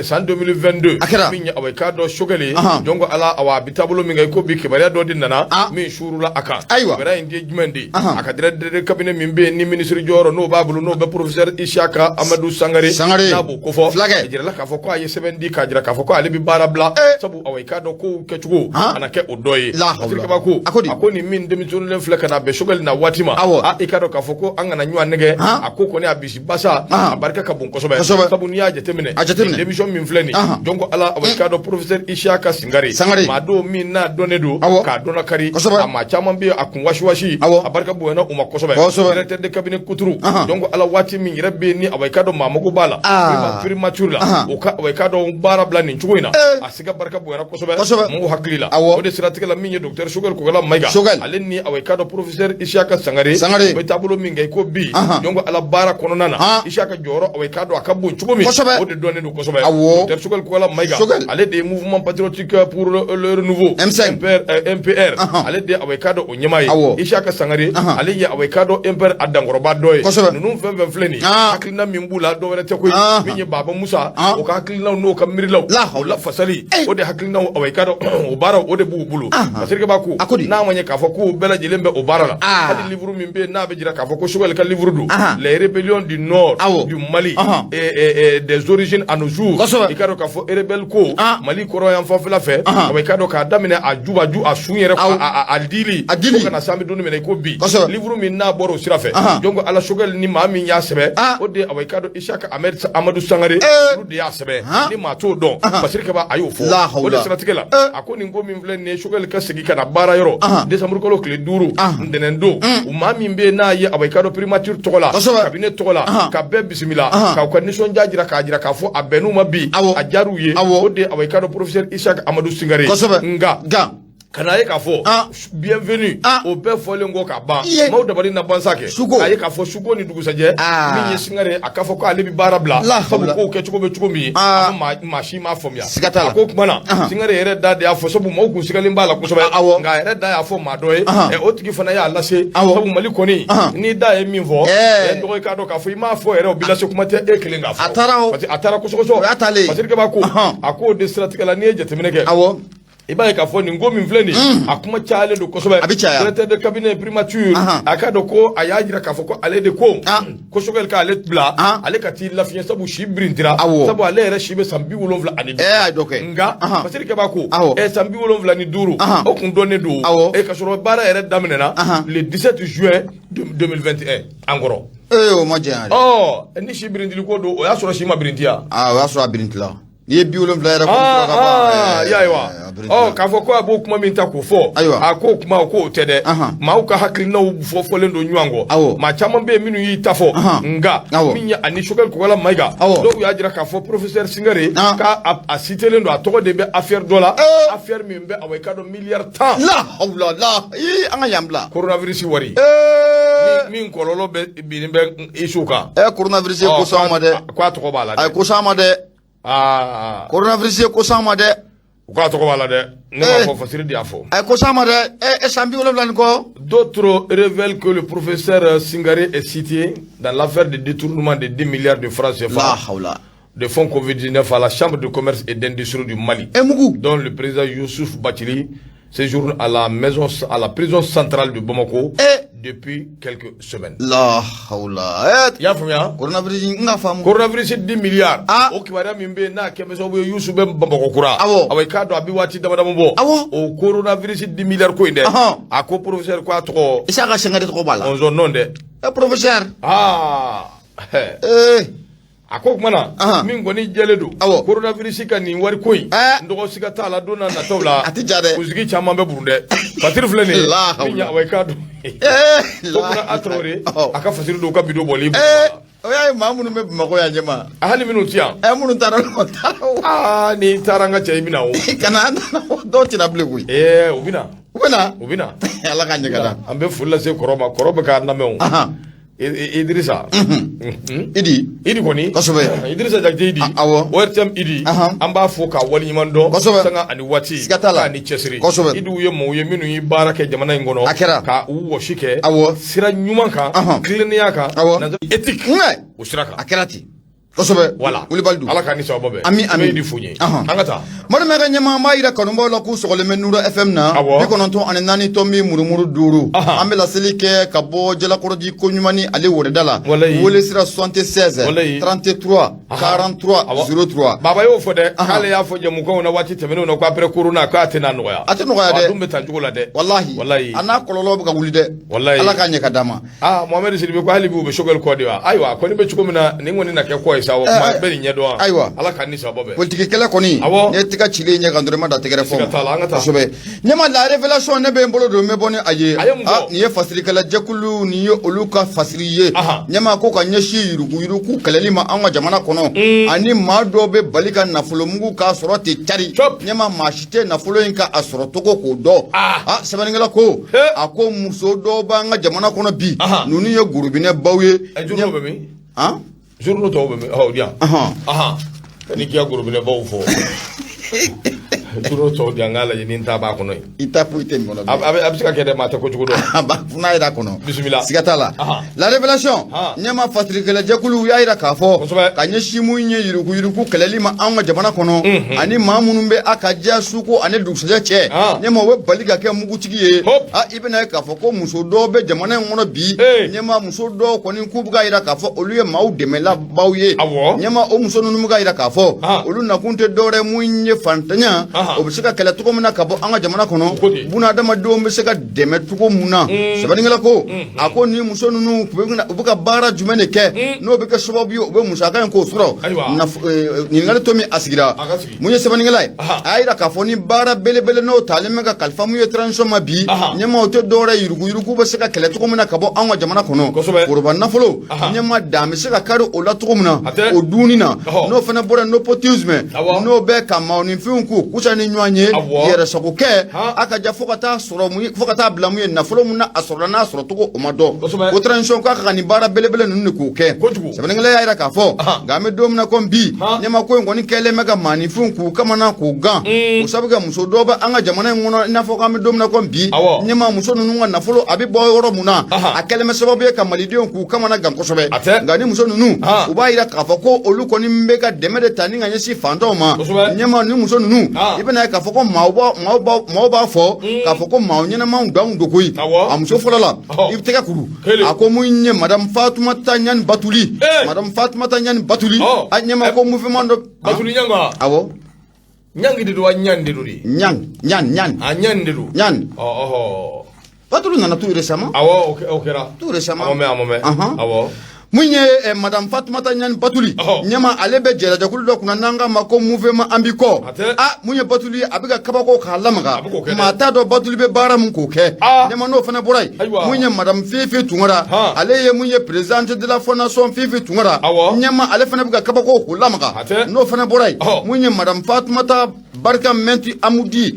S1: san 2022.
S2: A kɛra.
S1: Min ye, awa, i k'a dɔn Choguel ye, jɔn ko Ala, awa, a bɛ taabolo min kan i ko bi, kibaruya dɔ de nana min suurula a kan. Kibaruya in ye jumɛn de ye? A ka directeur de cabinet min bɛ yen ni ministre jɔyɔrɔ n'o b'a bolo, n'o bɛ professeur Isiaka Amadou Sangare,
S2: Sangare
S1: n'a b'o kofɔ.
S2: Fulakɛ.
S1: A jirala k'a fɔ ko a ye sɛbɛn di k'a jira k'a fɔ ko ale bɛ baara bila, sabu awa i k'a dɔn kow kɛcogo a na kɛ o dɔ ye.
S2: La hawla.
S1: Basiri Kaba ko,
S2: A ko di?
S1: A ko nin min démissionné filɛ ka na bɛn Choguel na waati ma, i k'a dɔn k'a fɔ ko an kana ɲɔgɔn nɛgɛ, a ko kɔni a bisi basa, a barika ka bon kosɛbɛ. Sabu n'i y'a jateminɛ,
S2: A jateminɛ.
S1: Nin démission min filɛ nin, jɔn ko Ala, awa i k'a dɔn professeur Isiaka Sangare,
S2: Sangare.
S1: maa don min n'a dɔnnen don k'a dɔnna kari, a maa caman bɛ yen a kun wasiwasi, a barika bonyana u ma kosɛbɛ. Directeur de cabinet kuturu, jɔn ko Ala, waati min yɛrɛ bɛ yen ni awa i k'a dɔn maa mago b'a la primature la, o ka awa i k'a dɔn baara bila nin cogo in na, a siga barika bonyana kosɛbɛ mɔgɔw hakili la. O de siratigɛ la, min ye docteur Choguel Kokalla Mayiga, ale ni awa i k'a dɔn professeur Isiaka Sangare,
S2: Sangare.
S1: u bɛ taabolo min kɛ i ko bi, jɔn ko Ala, baara kɔnɔna na, Isiaka jɔyɔrɔ, awa i k'a dɔn a ka bon cogo min. O de dɔnnen don kosɛbɛ. Docteur Choguel Kokalla Maïga,
S2: Choguel.
S1: ale de ye Mouvement patriotique pour le renouveau,
S2: M5.
S1: MPR, MPR, ale de ye, awa, i k'a dɔn, o ɲɛmaa ye. Isaka Sangare, ale ye, awa, i k'a dɔn, MPR a dankɔrɔba dɔ ye. Ninnu fɛn fɛn filɛ nin ye, hakilina min b'u la, dɔ wɛrɛ tɛ koyi, min ye Baba Musa, o ka hakilinaw n'o ka miirilaw,
S2: La hawla.
S1: o lafasali, o de hakilinaw, awa, i k'a dɔn, o baaraw, o de b'u bolo. Parce que b'a ko
S2: A ko di?
S1: n'a ma ɲɛ k'a fɔ k'u bɛɛ lajɛlen bɛ o baara la, hali livre min bɛ yen n'a bɛ jira k'a fɔ ko Choguel ka livre don, Les rébellions du nord du Mali et des origines à nos jours, i k'a dɔn k'a fɔ rebelle ko Mali kɔrɔ yan fanfɛla fɛ, awa, i k'a dɔn, k'a daminɛ a jubaju, a sun yɛrɛ, a dili,
S2: A dili.
S1: fo ka na se an bɛ don min na i ko bi, livre min n'a bɔra o sira fɛ, donc ala Choguel ni maa min y'a sɛbɛn, o de ye, awa, i k'a dɔn, Isaka Ahmed Amadou Sangare, olu de y'a sɛbɛn. Ni maa t'o dɔn, Basiri Kaba a y'o fɔ.
S2: La hawla.
S1: O de siratigɛ la, a ko nin ko min filɛ nin ye, Choguel ka segin ka na baara yɔrɔ décembre kalo tile 5, ntɛnɛn don, u maa min bɛ yen n'a ye, awa, i k'a dɔn, primature tɔgɔ la, cabinet tɔgɔ la, ka bɛɛ bisimila, k'aw ka nisɔndiya jira, k'a jira k'a fɔ a bɛnn'u ma bi, a diyar'u ye, o de ye, awa, i k'a dɔn, professeur Isaka Amadou Sangare. Nka
S2: Nka
S1: ka na ye k'a fɔ bienvenue, o bɛɛ fɔlen kɔ ka ban,
S2: Iye.
S1: maaw dabali na ban sa kɛ,
S2: Suko.
S1: k'a ye k'a fɔ suko ni dugusajɛ, min ye Singare, a k'a fɔ ko ale bɛ baara bila,
S2: La
S1: sabu
S2: hawla.
S1: kow kɛcogo bɛ cogo min, a ko maa si m'a faamuya.
S2: Siga t'a la.
S1: A ko kuma na, Singare yɛrɛ da de y'a fɔ, sabu maaw kun sigalen b'a la kosɛbɛ, nka a yɛrɛ da y'a fɔ maa dɔ ye, o tigi fana y'a lase, sabu Mali kɔni, n'i da ye min fɔ, n dɔgɔ, i k'a dɔn k'a fɔ i m'a fɔ yɛrɛ, o b'i lase, kuma tɛ e kelen k'a fɔ.
S2: A taara o.
S1: Parce que a taara kosɛbɛ.
S2: O y'a taalen ye.
S1: Parce que b'a ko a k'o de siratigɛ la, n'i ye jateminɛ kɛ, i b'a ye k'a fɔ nin ko min filɛ nin ye, a kuma cayalen don kosɛbɛ.
S2: A bɛ caya.
S1: Directeur de cabinet primature, a k'a dɔn ko a y'a jira k'a fɔ ko ale de ko ko Choguel k'ale bila, ale ka t'i lafiɲɛ, sabu si birintira, sabu ale yɛrɛ si bɛ san 75.
S2: A ye dɔ kɛ.
S1: Nka Basiri Kaba ko san 75, o kun dɔnnen don, ka sɔrɔ baara yɛrɛ daminɛna le 17 juin 2021 an kɔrɔ.
S2: Ee, o ma janya dɛ.
S1: Ɔ, ni si birintili ko don, o y'a sɔrɔ si ma birintiya.
S2: Aa, o y'a sɔrɔ a birintila. N'i ye 70 yɛrɛ kɔni sɔrɔ ka ban,
S1: Ya, ayiwa,
S2: a birintila.
S1: Ɔ, k'a fɔ ko a b'o kuma min ta k'o fɔ, a k'o kuma, o k'o tɛ dɛ. Maaw ka hakilinaw fɔ fɔlen don ɲɔgɔn kɔ. Maa caman bɛ yen minnu y'i ta fɔ, nka min ye ani Choguel Kokalla Maïga, dɔw y'a jira k'a fɔ professeur Singare k'a a citelen don, a tɔgɔ de bɛ affaire dɔ la, affaire min bɛ, awa, i k'a dɔn, miliyari 10.
S2: La hawla la, ii, an ka yan bila.
S1: Coronavirus wari min kɔlɔlɔ bɛ binnen bɛ Isu kan.
S2: Coronavirus ye ko s'an ma dɛ.
S1: K'a tɔgɔ b'a la
S2: A ye
S1: dɛ.
S2: ko s'an ma dɛ. Coronavirus ye ko s'an ma dɛ.
S1: U k'a tɔgɔ b'a la dɛ, ne m'a fɔ, Fasiri de y'a fɔ.
S2: A ye ko s'an ma dɛ. San 70 ni kɔ.
S1: D'autres révèlent que le professeur Singare est cité dans l'affaire de détournement de 10 milliards de francs
S2: La
S1: CFA
S2: hawla.
S1: de fonds Covid-19 à la Chambre de commerce et d'industrie du Mali,
S2: Mugu.
S1: dont le président Youssouf Bathily séjourne à la maison, à la prison centrale de Bamako depuis quelques semaines.
S2: La hawla.
S1: I y'a faamuya?
S2: Coronavirus, n ka faamu.
S1: Coronavirus 10 milliards. O kibaruya min bɛ yen n'a kɛ bɛ sababu ye Youssou bɛ Bamakɔ kura. Awa, i k'a dɔn, a bɛ waati dama dama bɔ. O coronavirus 10 milliards ko in dɛ. A ko professeur ko a tɔgɔ.
S2: Isaka Sangare tɔgɔ b'a la.
S1: On non dɛ.
S2: Professeur.
S1: A ko kuma na, min kɔni jɛlen don, coronavirus ka nin wari ko in, n dɔgɔ, siga t'a la, don n'a nataw la,
S2: A ti ja dɛ.
S1: Kunsigi caman bɛ burun dɛ. Fasiri filɛ nin ye,
S2: La hawla.
S1: min ye, awa, i k'a dɔn, Tokura a Traoré, a ka fasiri don, u ka bidon bɔli.
S2: O y'a ye maa minnu bɛ Bamakɔ yan ɲɛma.
S1: Hali minnu ti yan.
S2: Minnu taara, o taara o.
S1: Aa, n'i taara n ka cɛ, i bɛ na o.
S2: Kana an nana o, dɔw tɛna bilen koyi.
S1: U bɛ na.
S2: U bɛ na.
S1: U bɛ na.
S2: Ala ka ɲɛ ka da.
S1: An bɛ foli lase kɔrɔ ma, kɔrɔ bɛ k'a lamɛn o. Idrissa.
S2: Idi.
S1: Idi kɔni. Idrissa Jakite Idi. ORTM Idi. An b'a fɔ k'a waleɲuman dɔn. Sanga ani waati.
S2: Siga t'a la.
S1: K'a ni cɛsiri. Idiw ye maaw ye minnu ye baara kɛ jamana in kɔnɔ.
S2: A kɛra.
S1: Ka u wɔsi kɛ. Sira ɲuman kan. Tilennenya kan. Éthique. O sira kan.
S2: A kɛra ten. Kosɛbɛ.
S1: Voilà.
S2: Wulibali don.
S1: Ala k'an ni sababa bɛn.
S2: Ami, ami.
S1: An bɛ Idi fo ɲɛ. An ka taa.
S2: Madu ka ɲɛma, an b'a yira kanubaw la k'u sɔgɔlen bɛ Nura FM na. 94.5. An bɛ laseli kɛ ka bɔ Jalakɔrɔji ko ɲuman ni ale wɛrɛda la. Wele sira 76 33 43 03.
S1: Baba y'o fɔ dɛ, k'ale y'a fɔ jɛmukanw na waati tɛmɛnenw na ko après corona k'a tɛna nɔgɔya.
S2: A tɛ nɔgɔya dɛ.
S1: A dun bɛ taa cogo la dɛ.
S2: Walahi.
S1: Walahi.
S2: A n'a kɔlɔlɔ bɛ ka wuli dɛ.
S1: Walahi.
S2: Ala k'a ɲɛ ka d'a ma.
S1: Aa, Mohamed Sidibe ko hali bi u bɛ Choguel kɔ de wa? Ayiwa, a kɔni bɛ cogo min na, nin kɔni na kɛ kɔ ye sa, o kuma bɛ nin ɲɛdɔn wa?
S2: Ayiwa.
S1: Ala k'an ni sababa bɛn.
S2: Politiki kɛlɛ kɔni. N'i ye tɛgɛ cilen ɲɛ kan dɔrɔn, i ma da tɛgɛrɛ fɔ.
S1: Siga t'a la, an ka taa.
S2: Kosɛbɛ. Ɲɛma, la révélation, ne bɛ n bolo don, n bɛ bɔ ni a ye.
S1: A ye mun fɔ?
S2: Nin ye fasirikɛla jɛkulu, nin ye olu ka fasiri ye. Ɲɛma ko ka ɲɛsin yuruguyurugu kɛlɛli ma an ka jamana kɔnɔ. Ani maa dɔw bɛ bali ka nafolomugu k'a sɔrɔ ten cari. Ɲɛma, maa si tɛ nafolo in ka a sɔrɔ cogo k'o dɔn. Sɛbɛnnikɛla ko. A ko muso dɔw b'an ka jamana kɔnɔ bi. Ninnu ye gorobinɛ baw ye.
S1: Journaux bɛ min?
S2: Han?
S1: Journaux tɔw bɛ min? Ɔ, di yan. Ni k'i ka gorobinɛbaw fɔ turo tɔw di an k'a lajɛ ni n ta b'a kɔnɔ yen.
S2: I ta foyi tɛ nin kɔnɔ.
S1: A bɛ se ka kɛ dɛ, maa tɛ kojugu dɔn.
S2: A b'a n'a yɛrɛ kɔnɔ.
S1: Bisimila.
S2: Siga t'a la. La Révélation. Ɲɛma fasirikɛlɛjɛkulu u y'a jira k'a fɔ.
S1: Kosɛbɛ.
S2: Ka ɲɛsin mun ye yuruguyurugu kɛlɛli ma anw ka jamana kɔnɔ. Ani maa minnu bɛ a ka diya suko ani dugusɛjɛ cɛ. Ɲɛma u bɛ bali ka kɛ mugutigi ye. A i bɛna ye k'a fɔ ko muso dɔw bɛ jamana in kɔnɔ bi. Ɲɛma muso dɔw kɔni k'u bɛ k'a jira k'a fɔ olu ye maaw dɛmɛlabaw ye. Ɲɛma o muso ninnu bɛ k'a jira k'a fɔ olu nakun tɛ dɔwɛrɛ mun ye fantanya o bɛ se ka kɛlɛ cogo min na ka bɔ an ka jamana kɔnɔ bunadamadenw bɛ se ka dɛmɛ cogo mun na. Sɛbɛnnikɛla ko a ko ni muso ninnu u bɛ ka baara jumɛn de kɛ n'o bɛ kɛ sababu ye u bɛ musaka in k'o sɔrɔ. Ɲininkali to min a sigira mun ye sɛbɛnnikɛla ye a y'a jira k'a fɔ ni baara belebele n'o talen bɛ ka kalifa mun ye transition ma bi ɲɛma o tɛ dɔwɛrɛ yuruguyurugu bɛ se ka kɛlɛ cogo min na ka bɔ anw ka jamana kɔnɔ foroba nafolo ɲɛma dan bɛ se ka kari o la cogo min na o dunni na n'o fana bɔra népotisme n'o bɛ ka maaninfinw k'u kusa ni ɲɔgɔn ye yɛrɛsago kɛ a ka ja fo ka taa sɔrɔ mun fo ka taa bila mun ye nafolo mun na a sɔrɔla n'a sɔrɔ cogo o ma dɔn ko transition k'a ka nin baara belebele ninnu de k'o kɛ. Sɛbɛnnikɛla y'a jira k'a fɔ nka an bɛ don min na komi bi ɲɛma ko in kɔni kɛlen bɛ ka maaninfinw k'u kamana k'u gan o sabu kɛ muso dɔw bɛ an ka jamana in kɔnɔ i n'a fɔ k'an bɛ don min na komi bi ɲɛma muso ninnu ka nafolo a bɛ bɔ yɔrɔ mun na a kɛlen bɛ sababu ye ka malidenw k'u kamana gan kosɛbɛ nka ni muso ninnu u b'a jira k'a fɔ ko olu kɔni bɛ ka dɛmɛ de ta ni ka ɲɛsin fantanw ma ɲɛma ni muso ninnu i bɛna ye k'a fɔ ko maaw b'a fɔ k'a fɔ ko maa ɲɛnamaw danw don koyi. A muso fɔlɔ la i bɛ tɛgɛ kuru a ko mun ye madame Fatumata Ɲani Batuli madame Fatumata Ɲani Batuli a ɲɛma ko mouvement dɔ
S1: Batuli Ɲanga.
S2: Awɔ.
S1: Ɲangi de don wa Ɲani de don de?
S2: Ɲan Ɲan Ɲan.
S1: A Ɲani de don.
S2: Ɲan.
S1: Ɔhɔ.
S2: Batuli nana tout récemment.
S1: Awɔ, o kɛra.
S2: Tout récemment.
S1: A ma mɛn, a ma mɛn. Awɔ.
S2: Mun ye madame Fatumata Ɲani Batuli ɲɛma ale bɛ jɛrɛjɛkulu dɔ kunna n'an k'a ma ko mouvement an b'i kɔ a mun ye Batuli ye a bɛ ka kabako k'a lamaga maa t'a dɔn Batuli bɛ baara mun k'o kɛ ɲɛma n'o fana bɔra yen mun ye madame Fifi Tunkara ale ye mun ye présidente de la fondation Fifi Tunkara ɲɛma ale fana bɛ ka kabako k'o lamaga n'o fana bɔra yen mun ye madame Fatumata Barika Mɛnti Amudi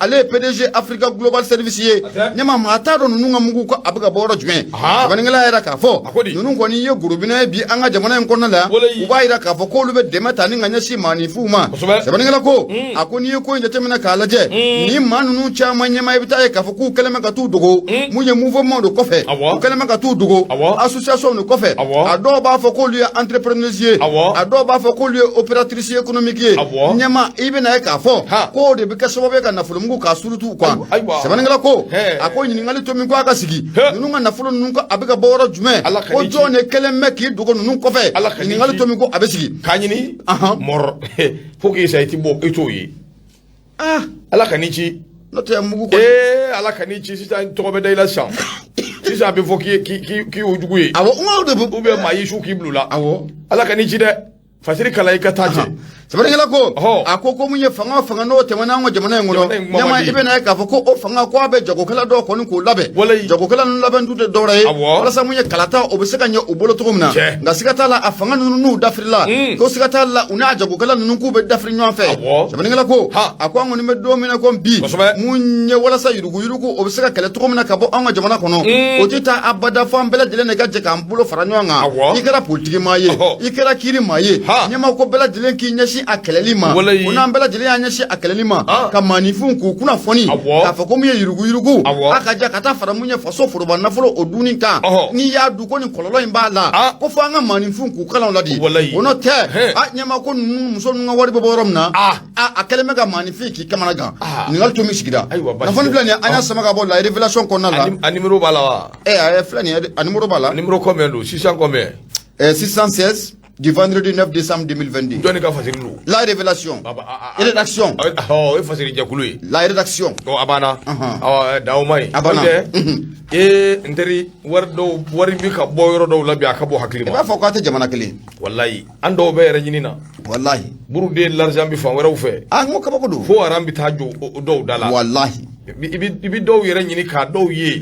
S2: ale ye PDG Africa Global Service ye ɲɛma maa t'a dɔn ninnu ka mugu ko a bɛ ka bɔ yɔrɔ jumɛn. Sɛbɛnnikɛla y'a jira k'a fɔ ninnu kɔni ye gorobinɛ ye bi an ka jamana in kɔnɔna la u b'a jira k'a fɔ k'olu bɛ dɛmɛ ta ni ka ɲɛsin maaninfinw ma. Sɛbɛnnikɛla ko a ko n'i ye ko in jateminɛ k'a lajɛ ni maa ninnu caman ɲɛma i bɛ taa ye k'a fɔ k'u kɛlen bɛ ka t'u dogo mun ye mouvement de kɔfɛ u kɛlen bɛ ka t'u dogo association de kɔfɛ a dɔw b'a fɔ k'olu ye entrepreneuse ye a dɔw b'a fɔ k'olu ye opératrice économique ye ɲɛma i bɛna ye k'a fɔ k'o de bɛ kɛ sababu ye ka nafolomugu k'a surutu kan. Sɛbɛnnikɛla ko a ko ɲininkali to min ko a ka sigi ninnu ka nafolo ninnu ko a bɛ ka bɔ yɔrɔ jumɛn ko jɔn de kɛlen bɛ k'i dogo ninnu kɔfɛ ɲininkali to min ko a bɛ sigi
S1: k'a ɲini mɔrɔ fo k'i sa i ti bɔ i t'o ye. Ala ka n'i ci
S2: n'o tɛ mugu kɔni
S1: ee Ala ka n'i ci sisan tɔgɔ bɛ da i la sisan sisan a bɛ fɔ k'i y'o jugu ye.
S2: Awɔ, n ko de
S1: bɛ ou bien maa y'i su k'i bila o la.
S2: Awɔ.
S1: Ala ka n'i ci dɛ. Fasiri kalan i ka taa cɛ.
S2: Sɛbɛnnikɛla ko a ko ko mun ye fanga o fanga n'o tɛmɛna an ka jamana in kɔnɔ ɲɛma i bɛna ye k'a fɔ ko o fanga ko a bɛ jagokɛla dɔw kɔni k'o labɛn jagokɛla ninnu labɛn tun tɛ dɔwɛrɛ ye walasa mun ye kalata o bɛ se ka ɲɛ u bolo cogo min na nka siga t'a la a fanga ninnu n'u dafirila ko siga t'a la u n'a jagokɛla ninnu k'u bɛ dafiri ɲɔgɔn fɛ. Sɛbɛnnikɛla ko a ko an kɔni bɛ don min na ko bi mun ye walasa yuruguyurugu o bɛ se ka kɛlɛ cogo min na ka bɔ an ka jamana kɔnɔ o tɛ taa abada fo an bɛɛ lajɛlen de ka jɛ k'an bolo fara ɲɔgɔn kan i kɛra politiki maa ye i kɛra kiiri maa ye ɲɛma ko bɛɛ lajɛlen k'i ɲɛsin a kɛlɛli ma ko n'an bɛɛ lajɛlen y'an ɲɛsin a kɛlɛli ma ka maaninfinw k'u kunnafoni k'a fɔ ko mun ye yuruguyurugu a ka ja ka taa fara mun ye faso foroba nafolo o dunni kan n'i y'a dun ko nin kɔlɔlɔ in b'a la ko fo an ka maaninfinw k'u kalan o la di o n'o tɛ a ɲɛma ko ninnu muso ninnu ka wari bɛ bɔ yɔrɔ min na a kɛlen bɛ ka maaninfin k'i kamana gan ɲininkali to min sigira kunnafoni filɛ nin ye an y'a sama ka bɔ la révélation kɔnɔna la.
S1: A numéro b'a la wa?
S2: A filɛ nin ye, a numéro b'a la.
S1: Numéro combien don? 600 combien?
S2: 616 du vendredi 9 décembre 2022.
S1: Jɔnni ka fasiri don?
S2: La révélation. Rédaction.
S1: O ye fasiri jɛkulu ye.
S2: La rédaction.
S1: A banna. Dawo ma ɲi.
S2: A banna.
S1: Ee n teri wari dɔw wari bɛ ka bɔ yɔrɔ dɔw la bi a ka bɔ hakili ma.
S2: I b'a fɔ k'a tɛ jamana kelen.
S1: Walayi an dɔw bɛ yɛrɛ ɲini na.
S2: Walahi.
S1: Buruden l'argent bɛ fan wɛrɛw fɛ.
S2: A n ko kabako don.
S1: Fo aran bɛ taa jɔ dɔw da la.
S2: Walahi.
S1: I bɛ dɔw yɛrɛ ɲini k'a dɔw ye.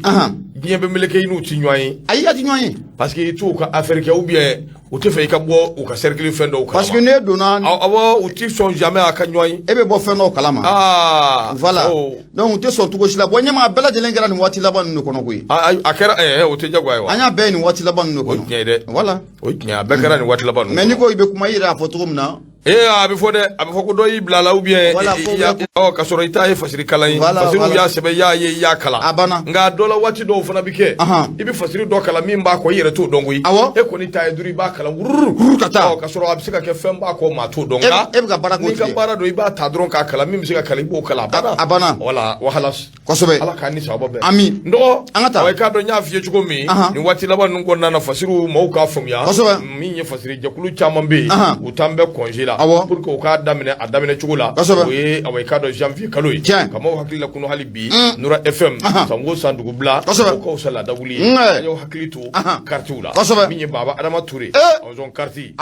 S1: Diɲɛ bɛ meleke i n'u ti ɲɔgɔn ye.
S2: Ayi a ti ɲɔgɔn ye.
S1: Parce que i t'u ka affaire kɛ ou bien u tɛ fɛ i ka bɔ u ka cercle fɛn dɔw kalama.
S2: Parce que n'e donna.
S1: Awɔ u ti sɔn jamais a ka ɲɔgɔn ye.
S2: E bɛ bɔ fɛn dɔw kalama.
S1: Aa
S2: voilà donc u tɛ sɔn cogo si la bon ɲɛmaa bɛɛ lajɛlen kɛra nin waati laban ninnu de kɔnɔ koyi.
S1: A kɛra o tɛ jagoya ye wa.
S2: An y'a bɛɛ ye nin waati laban ninnu de kɔnɔ.
S1: O ye tiɲɛ ye dɛ.
S2: Voilà.
S1: O ye tiɲɛ ye a bɛɛ kɛra nin waati laban ninnu.
S2: Mais n'i ko i bɛ kuma i yɛrɛ y'a fɔ cogo min na.
S1: Ee, a bɛ fɔ dɛ, a bɛ fɔ ko dɔ y'i bila a la ou bien
S2: Voilà,
S1: ɔ ka sɔrɔ i t'a ye fasiri kalan ye.
S2: Voilà,
S1: Fasiriw
S2: voilà.
S1: y'a sɛbɛn, i y'a ye, i y'a kalan.
S2: A banna.
S1: Nka dɔ la, waati dɔw fana bɛ kɛ, i bɛ fasiri dɔ kalan min b'a kɔ, i yɛrɛ t'o dɔn koyi. E kɔni ta ye dɔrɔn i b'a kalan wururu
S2: Wururu ka taa.
S1: Ɔ, ka sɔrɔ a bɛ se ka kɛ fɛn b'a kɔ, maa t'o dɔn. Nka
S2: E bɛ ka baara k'o
S1: n'i ka
S2: tigi ye.
S1: baara don, i b'a ta dɔrɔn k'a kalan, min bɛ se ka kalan, i b'o kalan, a banna.
S2: A banna.
S1: Wala wahala. Ala k'an ni sababa bɛn.
S2: Ami.
S1: N dɔgɔ,
S2: An ka taa.
S1: I k'a dɔn, n y'a f'i ye cogo min, nin waati laban ninnu kɔnɔna na, fasiriw maaw k'a faamuya. Min ye fasiri jɛkulu caman bɛ yen, u t'an bɛ congé la pour que u k'a daminɛ a daminɛ cogo la. O ye awa, i k'a dɔn, janvier kalo ye. Ka maaw hakili lakunu hali bi, Nura FM, san o san dugubila, o ka fisa laada wuli ye. An y'aw hakili to karitiw la. Min ye Baba Adama Ture, Ɔnzɔn kariti,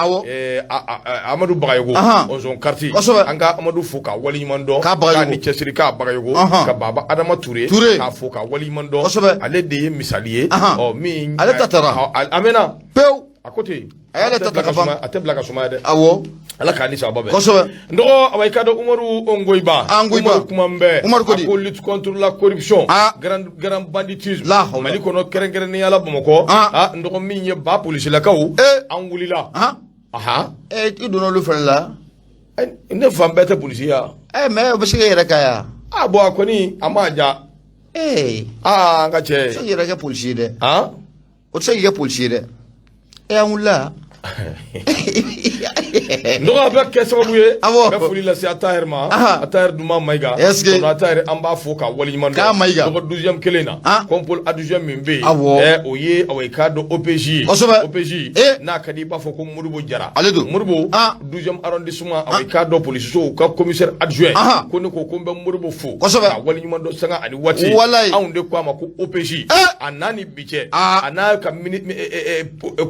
S1: Amadu Bagayogo, Ɔnzɔn kariti. An ka Amadu fo k'a waleɲuman dɔn,
S2: K'a
S1: k'a ni cɛsiri, k'a Bagayogo, ka Baba Adama Ture
S2: Ture.
S1: k'a fo k'a waleɲuman dɔn. Ale de ye misali ye. Ɔ min
S2: Ale ta taara.
S1: A mɛnna.
S2: Pewu.
S1: A ko ten.
S2: A y'ale ta ta ka ban.
S1: A tɛ bila ka sumaya dɛ.
S2: Awɔ.
S1: Ala k'a ni sababa bɛn.
S2: Kosɛbɛ.
S1: N dɔgɔ, awa, i k'a dɔn, Umaru Ongoyiba.
S2: Ah, Ongoyiba.
S1: Umaru kuma n bɛɛ.
S2: Umaru ko di?
S1: A ko lutte contre la corruption, grand banditisme.
S2: La hawla.
S1: Mali kɔnɔ, kɛrɛnkɛrɛnnenya la Bamakɔ. Ah, n dɔgɔ, min ye ba polisilakaw, an wulila. Ahan.
S2: I donna olu fana la.
S1: Ne fan bɛɛ tɛ polisi ya.
S2: Mais o bɛ se k'e yɛrɛ ka yan.
S1: Ah bon, a kɔni a m'a ja. Ah, an ka
S2: O tɛ se
S1: cɛ.
S2: k'i yɛrɛ kɛ polisi ye dɛ.
S1: Han.
S2: O tɛ se k'i kɛ polisi ye dɛ. An wulila.
S1: N dɔgɔ, a bɛ kɛ sababu ye.
S2: Awɔ.
S1: N bɛ foli lase Atahɛri ma. Atahɛri Duma Mayiga.
S2: Est-ce que-
S1: Tonton Atahɛri, an b'a fo k'a waleɲuman dɔn.
S2: K'a Mayiga.
S1: Dɔgɔ, 12e kelen na. Compole adjoint min bɛ yen. O ye awa, i k'a dɔn, OPJ ye. OPJ. N'a ka di i b'a fɔ ko Modibo Jara.
S2: Ale don.
S1: Modibo. 12e arrondissement, awa, i k'a dɔn, polisisow ka commissaire adjoint. Ko ne ko n bɛ Modibo fo. K'a waleɲuman dɔn sanga ani waati.
S2: Walayi.
S1: Anw de ko a ma ko OPJ. A n'a ni bi cɛ. A n'a ka mini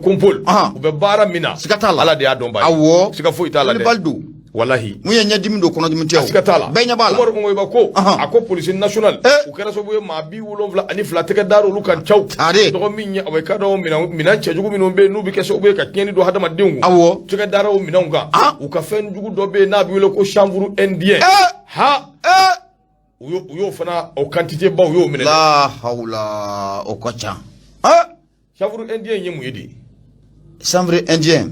S1: compole. U bɛ baara min na.
S2: Siga t'a la.
S1: Ala de y'a dɔn ba ye.
S2: Awɔ.
S1: Siga foyi t'a la dɛ.
S2: Wulibali don.
S1: Walahi.
S2: Mun ye ɲɛdimi don, kɔnɔdimi tɛ o.
S1: Siga t'a la.
S2: Bɛɛ ɲɛ b'a la.
S1: Umaru Ongoyiba ko, a ko police nationale, u kɛra sababu ye maa 72 tɛgɛ dar'olu kan caw.
S2: Are.
S1: Dɔgɔ, min ye awa, i k'a dɔn, minɛn cɛjugu minnu bɛ yen n'u bɛ kɛ sababu ye ka tiɲɛni don hadamadenw kun. Tɛgɛ dara o minɛnw kan. U ka fɛn jugu dɔ bɛ yen n'a bɛ wele ko chanvre indien. Ha. U y'o fana o quantité ba, u y'o minɛ dɛ.
S2: La hawla, o ka ca.
S1: Chanvre indien ye mun ye de?
S2: Chanvre indien.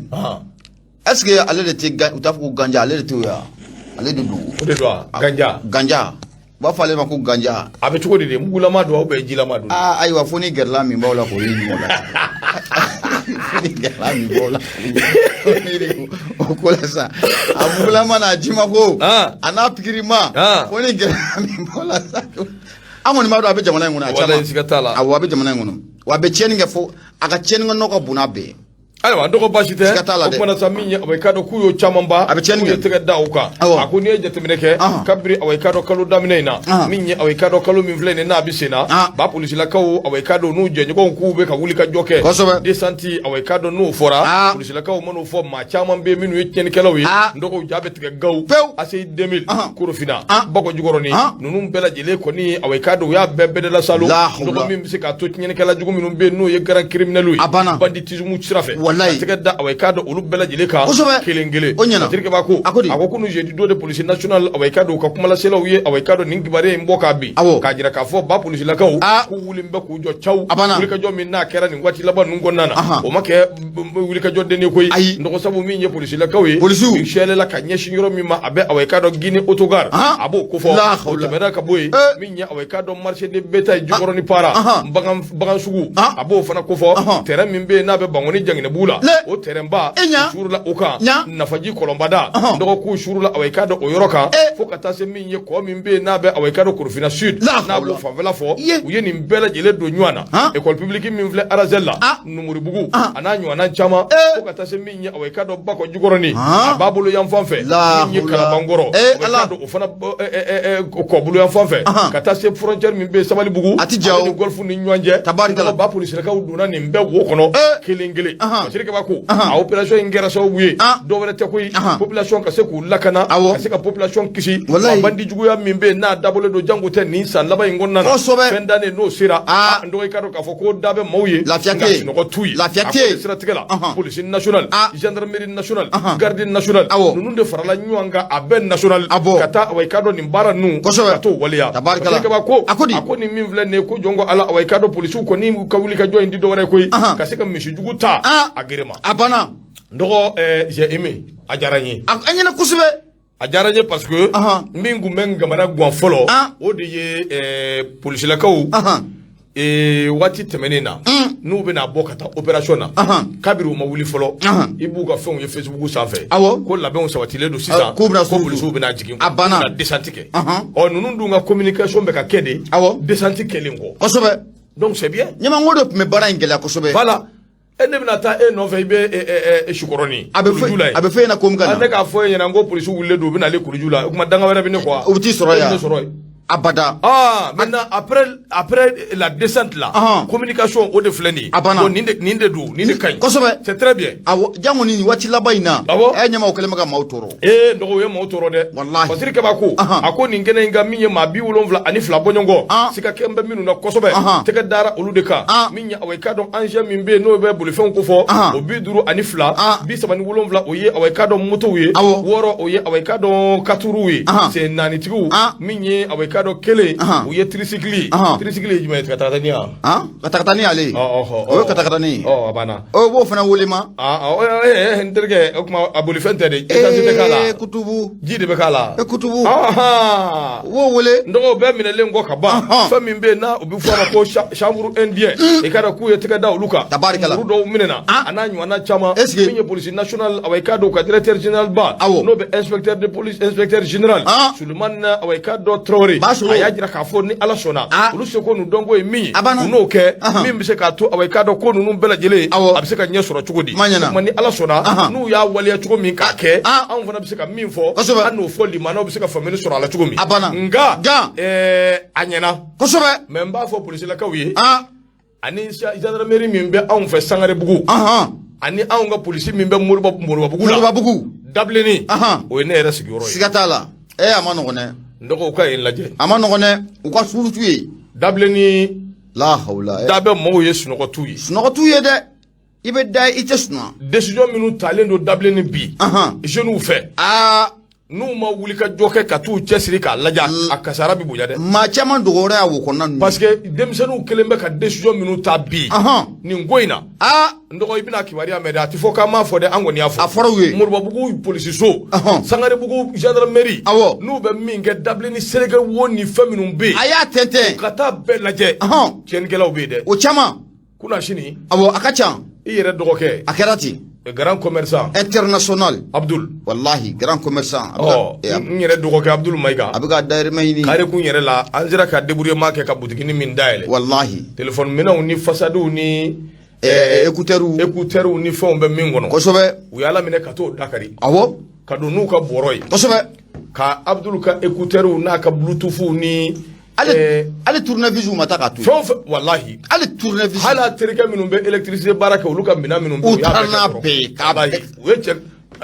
S2: Est ce que ale de tɛ u t'a fɔ ko ganja, ale de t'o ye wa? Ale de don.
S1: O de don wa? Ganja.
S2: Ganja. U b'a fɔ ale ma ko ganja.
S1: A bɛ cogo di de? Mugulama don ou bien jilama don?
S2: Aa, ayiwa, fo ni gɛrɛla minbaw la k'o ɲininka o la. Fo ni gɛrɛla minbaw la o ko la sa. A mugulama n'a jima ko. A n'a pikirima. Fo ni gɛrɛla minbaw la sa. An kɔni b'a dɔn a bɛ jamana in kɔnɔ a caman.
S1: Walayi, siga t'a la.
S2: Awɔ, a bɛ jamana in kɔnɔ. Wa a bɛ tiɲɛni kɛ fo a ka tiɲɛni kɛ nɔ ka bon n'a bɛɛ ye.
S1: Ayiwa, n dɔgɔ, baasi tɛ.
S2: Siga t'a la dɛ.
S1: O kumana sa, min ye awa, i k'a dɔn k'u y'o caman ba.
S2: A bɛ tiɲɛni
S1: k'u ye
S2: kɛ.
S1: tɛgɛ da o kan.
S2: Awɔ.
S1: A ko n'i ye jateminɛ kɛ, kabiri awa, i k'a dɔn, kalo daminɛ in na, min ye awa, i k'a dɔn, kalo min filɛ nin ye n'a bɛ sen na, ba polisilakaw, awa, i k'a dɔn, n'u jɛɲɔgɔnw k'u bɛ ka wuli ka jɔ kɛ. Descente, awa, i k'a dɔn, n'o fɔra, polisilakaw man'o fɔ, maa caman bɛ yen minnu ye tiɲɛnikɛlaw ye. N dɔgɔw ja bɛ tigɛ Gawo.
S2: Pewu.
S1: ACI 2000. Korofina. Bakɔ Jikɔrɔni. Ninnu bɛɛ lajɛlen kɔni, awa, i k'a dɔn, u y'a bɛɛ bɛɛ la salo.
S2: La hawla.
S1: Dɔgɔ, min bɛ se k'a to tiɲɛnikɛla jugu minnu bɛ yen n'o ye grand criminel ye.
S2: A banna.
S1: Banditisme sira fɛ.
S2: Walayi.
S1: Ka tɛgɛ da, awa, i k'a dɔn, olu bɛɛ lajɛlen kan. Kelen kelen.
S2: O ɲɛna.
S1: Patrick Keba ko.
S2: A ko di?
S1: A ko kunu jeudi don de, police nationale, awa, i k'a dɔn, u ka kumalaselaw ye, awa, i k'a dɔn, nin kibaruya in bɔ k'a bin. K'a jira k'a fɔ ba polisilakaw k'u wulilen bɛ k'u jɔ caw.
S2: A banna.
S1: Wulikajɔ min n'a kɛra nin waati laban ninnu kɔnɔna na. O ma kɛ wulikajɔ den ye koyi.
S2: Ayi.
S1: N dɔgɔ, sabu min ye polisilakaw ye.
S2: Polisiw.
S1: U sɛlɛla ka ɲɛsin yɔrɔ min ma, a bɛ, awa, i k'a dɔn, Guinée Autogare. A b'o kofɔ.
S2: La
S1: O
S2: hawla.
S1: tɛmɛna ka bɔ yen. Min ye, awa, i k'a dɔn, marché de bétail Jikɔrɔni Para. Bagan sugu. A b'o fana kofɔ. Terrain min bɛ yen n'a bɛ Bankoni Janginɛbugu la.
S2: Le.
S1: O terrain ba.
S2: E ɲa.
S1: U suurula o kan.
S2: Ɲa.
S1: Nafaji kɔlɔnbada. Dɔgɔ, k'u suurula, awa, i k'a dɔn, o yɔrɔ kan. Fo ka taa se min ye kɔ min bɛ yen n'a bɛ, awa, i k'a dɔn, Korofina Sud.
S2: La
S1: N'a b'o
S2: hawla.
S1: fanfɛla fɔ.
S2: Ye.
S1: U ye nin bɛɛ lajɛlen don ɲɔgɔn na. École publique min filɛ Arazel la. Numuribugu. A n'a ɲɔgɔnna caman. Fo ka taa se min ye, awa, i k'a dɔn, Bakɔ Jikɔrɔni. A b'a bolo yan fan fɛ.
S2: La
S1: Min ye
S2: hawla.
S1: Kalabankɔrɔ. Awa, i k'a
S2: Ala.
S1: dɔn, o fana kɔbolo yan fan fɛ. Ka taa se frontière min bɛ yen Sabalibugu.
S2: A ti ja o.
S1: Ale ni golf ni ɲɔgɔn cɛ.
S2: Tabarikala.
S1: Ba polisilakaw donna nin bɛɛ wo kɔnɔ. Kelen kelen. Patrick Keba ko a opération in kɛra sababu ye. Dɔ wɛrɛ tɛ koyi. Population ka se k'u lakana. Ka se ka population kisi.
S2: Walayi.
S1: Wa bandi juguya min bɛ yen n'a dabɔlen don jango tɛ nin san laban in kɔnɔna na. Fɛn dannen n'o sera. N dɔgɔ, i k'a dɔn k'a fɔ ko da bɛ maaw ye.
S2: Lafiya
S1: nka
S2: tɛ yen.
S1: sunɔgɔ t'u ye.
S2: Lafiya
S1: A
S2: tɛ
S1: ko
S2: yen.
S1: siratigɛ la, police nationale, gendarmerie nationale, garde nationale, ninnu de farala ɲɔgɔn kan, a bɛɛ national, ka taa, awa, i k'a dɔn, nin baara ninnu ka t'o waleya.
S2: Tabarikala.
S1: Patrick Keba ko
S2: A ko di?
S1: A ko nin min filɛ nin ye ko jɔn ko Ala, awa, i k'a dɔn, polisiw kɔni ka wuli ka jɔ in di dɔwɛrɛ ye koyi, ka se ka misijugu ta a gere ma.
S2: A banna.
S1: N dɔgɔ, j'ai aimé. A diyara n ye.
S2: A ɲɛna kosɛbɛ.
S1: A diyara n ye parce que min tun bɛ n kamana gan fɔlɔ, o de ye polisilakaw, waati tɛmɛnen na, n'u bɛna bɔ ka taa opération na, kabiri u ma wuli fɔlɔ, i b'u ka fɛnw ye Facebook sanfɛ, ko labɛnw sabatilen don sisan,
S2: k'u bɛna
S1: ko polisiw bɛna jigin,
S2: a banna,
S1: k'u bɛna descente kɛ. Ɔ, ninnu dun ka communication bɛ ka kɛ de descente kɛlen kɔ. Donc c'est bien.
S2: Ɲɛma, de tun bɛ baara in gɛlɛya kosɛbɛ.
S1: Voilà, e ne bɛna taa e nɔfɛ, i bɛ Sukɔrɔni.
S2: A bɛ fɔ, a bɛ fɔ e ɲɛna ko min ka na.
S1: Ne k'a fɔ e ɲɛna ko polisiw wulilen don, u bɛ nalen Kuruju la, o tuma danga wɛrɛ bɛ ne kɔ wa?
S2: U bɛ t'i sɔrɔ yan.
S1: E bɛ ne sɔrɔ yen.
S2: Abada.
S1: Ah, maintenant, après la descente là, communication o de filɛ nin ye.
S2: A banna.
S1: Bon, nin de don, nin de ka ɲi. C'est très bien.
S2: Awɔ, jango nin waati laban in na.
S1: Awɔ.
S2: Ɛ ɲɛma, o kɛlen bɛ ka maaw tɔɔrɔ.
S1: Ee, dɔgɔ, u ye maaw tɔɔrɔ dɛ.
S2: Walahi.
S1: Fasiri Kabako. A ko nin kɛnɛ in kan, min ye maa 72 bɔɲɔgɔn. Siga kɛ bɛ minnu na kosɛbɛ. Tɛgɛ dara olu de kan. Min ye, awa, i k'a dɔn, engin min bɛ yen, n'o bɛ bolifɛnw ko fɔ. O 52. 37, o ye, awa, i k'a dɔn, motow ye. 6, o ye, awa, i k'a dɔn, katuruw ye. Sen naanitigiw. Min ye, awa, i k'a dɔn, kelen. O ye tricycle ye. Tricycle ye jumɛn ye? Katakatani ya?
S2: Katakatani ale ye. O ye katakatani ye.
S1: Ɔ, a banna.
S2: O b'o fana wele ma.
S1: N terikɛ, o tuma a bolifɛn tɛ de, essence tɛ k'a la.
S2: Kutubu.
S1: Ji de bɛ k'a la.
S2: Kutubu. O b'o wele.
S1: N dɔgɔw bɛɛ minɛlen kɔ ka ban. Fɛn min bɛ yen n'a o bɛ fɔ a ma ko chanvre indien. I k'a dɔn k'u ye tɛgɛ da olu kan.
S2: Tabarikala.
S1: Muru dɔw minɛna. A n'a ɲɔgɔnna caman.
S2: Est-ce que.
S1: Min ye police nationale, awa, i k'a dɔn, u ka directeur général ba. N'o bɛ inspecteur de police, inspecteur général. Sulemani, awa, i k'a dɔn, Traoré. A y'a jira k'a fɔ ni Ala sɔnna. Olu seko n'u dɔnko ye min ye.
S2: A banna.
S1: U n'o kɛ. Min bɛ se k'a to, awa, i k'a dɔn, ko ninnu bɛɛ lajɛlen. A bɛ se ka ɲɛ sɔrɔ cogo di?
S2: Kuma ɲɛna.
S1: O tuma ni Ala sɔnna. N'u y'a waleya cogo min k'a kɛ. Anw fana bɛ se ka min fɔ. An n'o fɔ limanaw bɛ se ka faamuyali sɔrɔ a la cogo min.
S2: A banna.
S1: Nka. A ɲɛna. Mais n b'a fɔ polisilakaw ye. Ani gendarmerie min bɛ anw fɛ Sangarebugu. Ani anw ka polisi min bɛ Moribabugu la.
S2: Moribabugu.
S1: Dabilenni. O ye ne yɛrɛ sigiyɔrɔ ye.
S2: Siga t'a la. A ma nɔgɔn dɛ.
S1: N dɔgɔw ka yen lajɛ.
S2: A ma nɔgɔn dɛ. U ka surutu ye.
S1: Dabilenni.
S2: La hawla.
S1: Da bɛ mɔgɔw ye, sunɔgɔ t'u ye.
S2: Sunɔgɔ t'u ye dɛ. I bɛ da, i tɛ sunɔgɔ.
S1: Décision minnu talen don Dabilenni bi. Jeunes fɛ. N'u ma wuli ka jɔ kɛ ka t'u cɛsiri k'a lajɛ, a kasara bɛ bonya dɛ.
S2: Maa caman dogo y'a wo kɔnɔna ninnu.
S1: Parce que denmisɛnninw kɛlen bɛ ka décision minnu ta bi. Nin ko in na. N dɔgɔ, i bɛna kibaruya mɛn dɛ, a tɛ fɔ k'an m'a fɔ dɛ, an kɔni y'a fɔ.
S2: A fɔra u ye.
S1: Moribabugu polisiso. Sangarebugu gendarmerie. N'u bɛ min kɛ Dabilenni seleke wo ni fɛn minnu bɛ yen.
S2: A y'a tɛntɛn.
S1: Ka taa bɛɛ lajɛ. Tiɲɛnikɛlaw bɛ yen dɛ.
S2: O caman.
S1: Kunna sini.
S2: Awɔ, a ka ca.
S1: I yɛrɛ dɔgɔkɛ.
S2: A kɛra ten.
S1: Grand commerçant.
S2: International.
S1: Abdul.
S2: Wallahi, grand commerçant.
S1: Ɔ, n yɛrɛ dɔgɔkɛ Abdul Mayiga.
S2: A bɛ ka dahirimɛ ɲini.
S1: Kare kun yɛrɛ la, an sera ka débrouillement kɛ ka butiginin min dayɛlɛ.
S2: Wallahi.
S1: Téléphone minɛnw ni façadew ni.
S2: Écouteurs.
S1: Écouteurs ni fɛnw bɛ min kɔnɔ. U y'a laminɛ ka t'o dakari. Ka don n'u ka bɔrɔ ye. Ka Abdul ka écouteurs n'a ka bluetooth ni.
S2: Hali tournevis ma taa k'a to
S1: yen. Fɛn o fɛn, walahi.
S2: Hali tournevis.
S1: Hali a terikɛ minnu bɛ électricité baara kɛ, olu ka minɛn minnu bɛ
S2: yen. U taara n'a bɛɛ ye
S1: k'a bɛɛ. U ye cɛ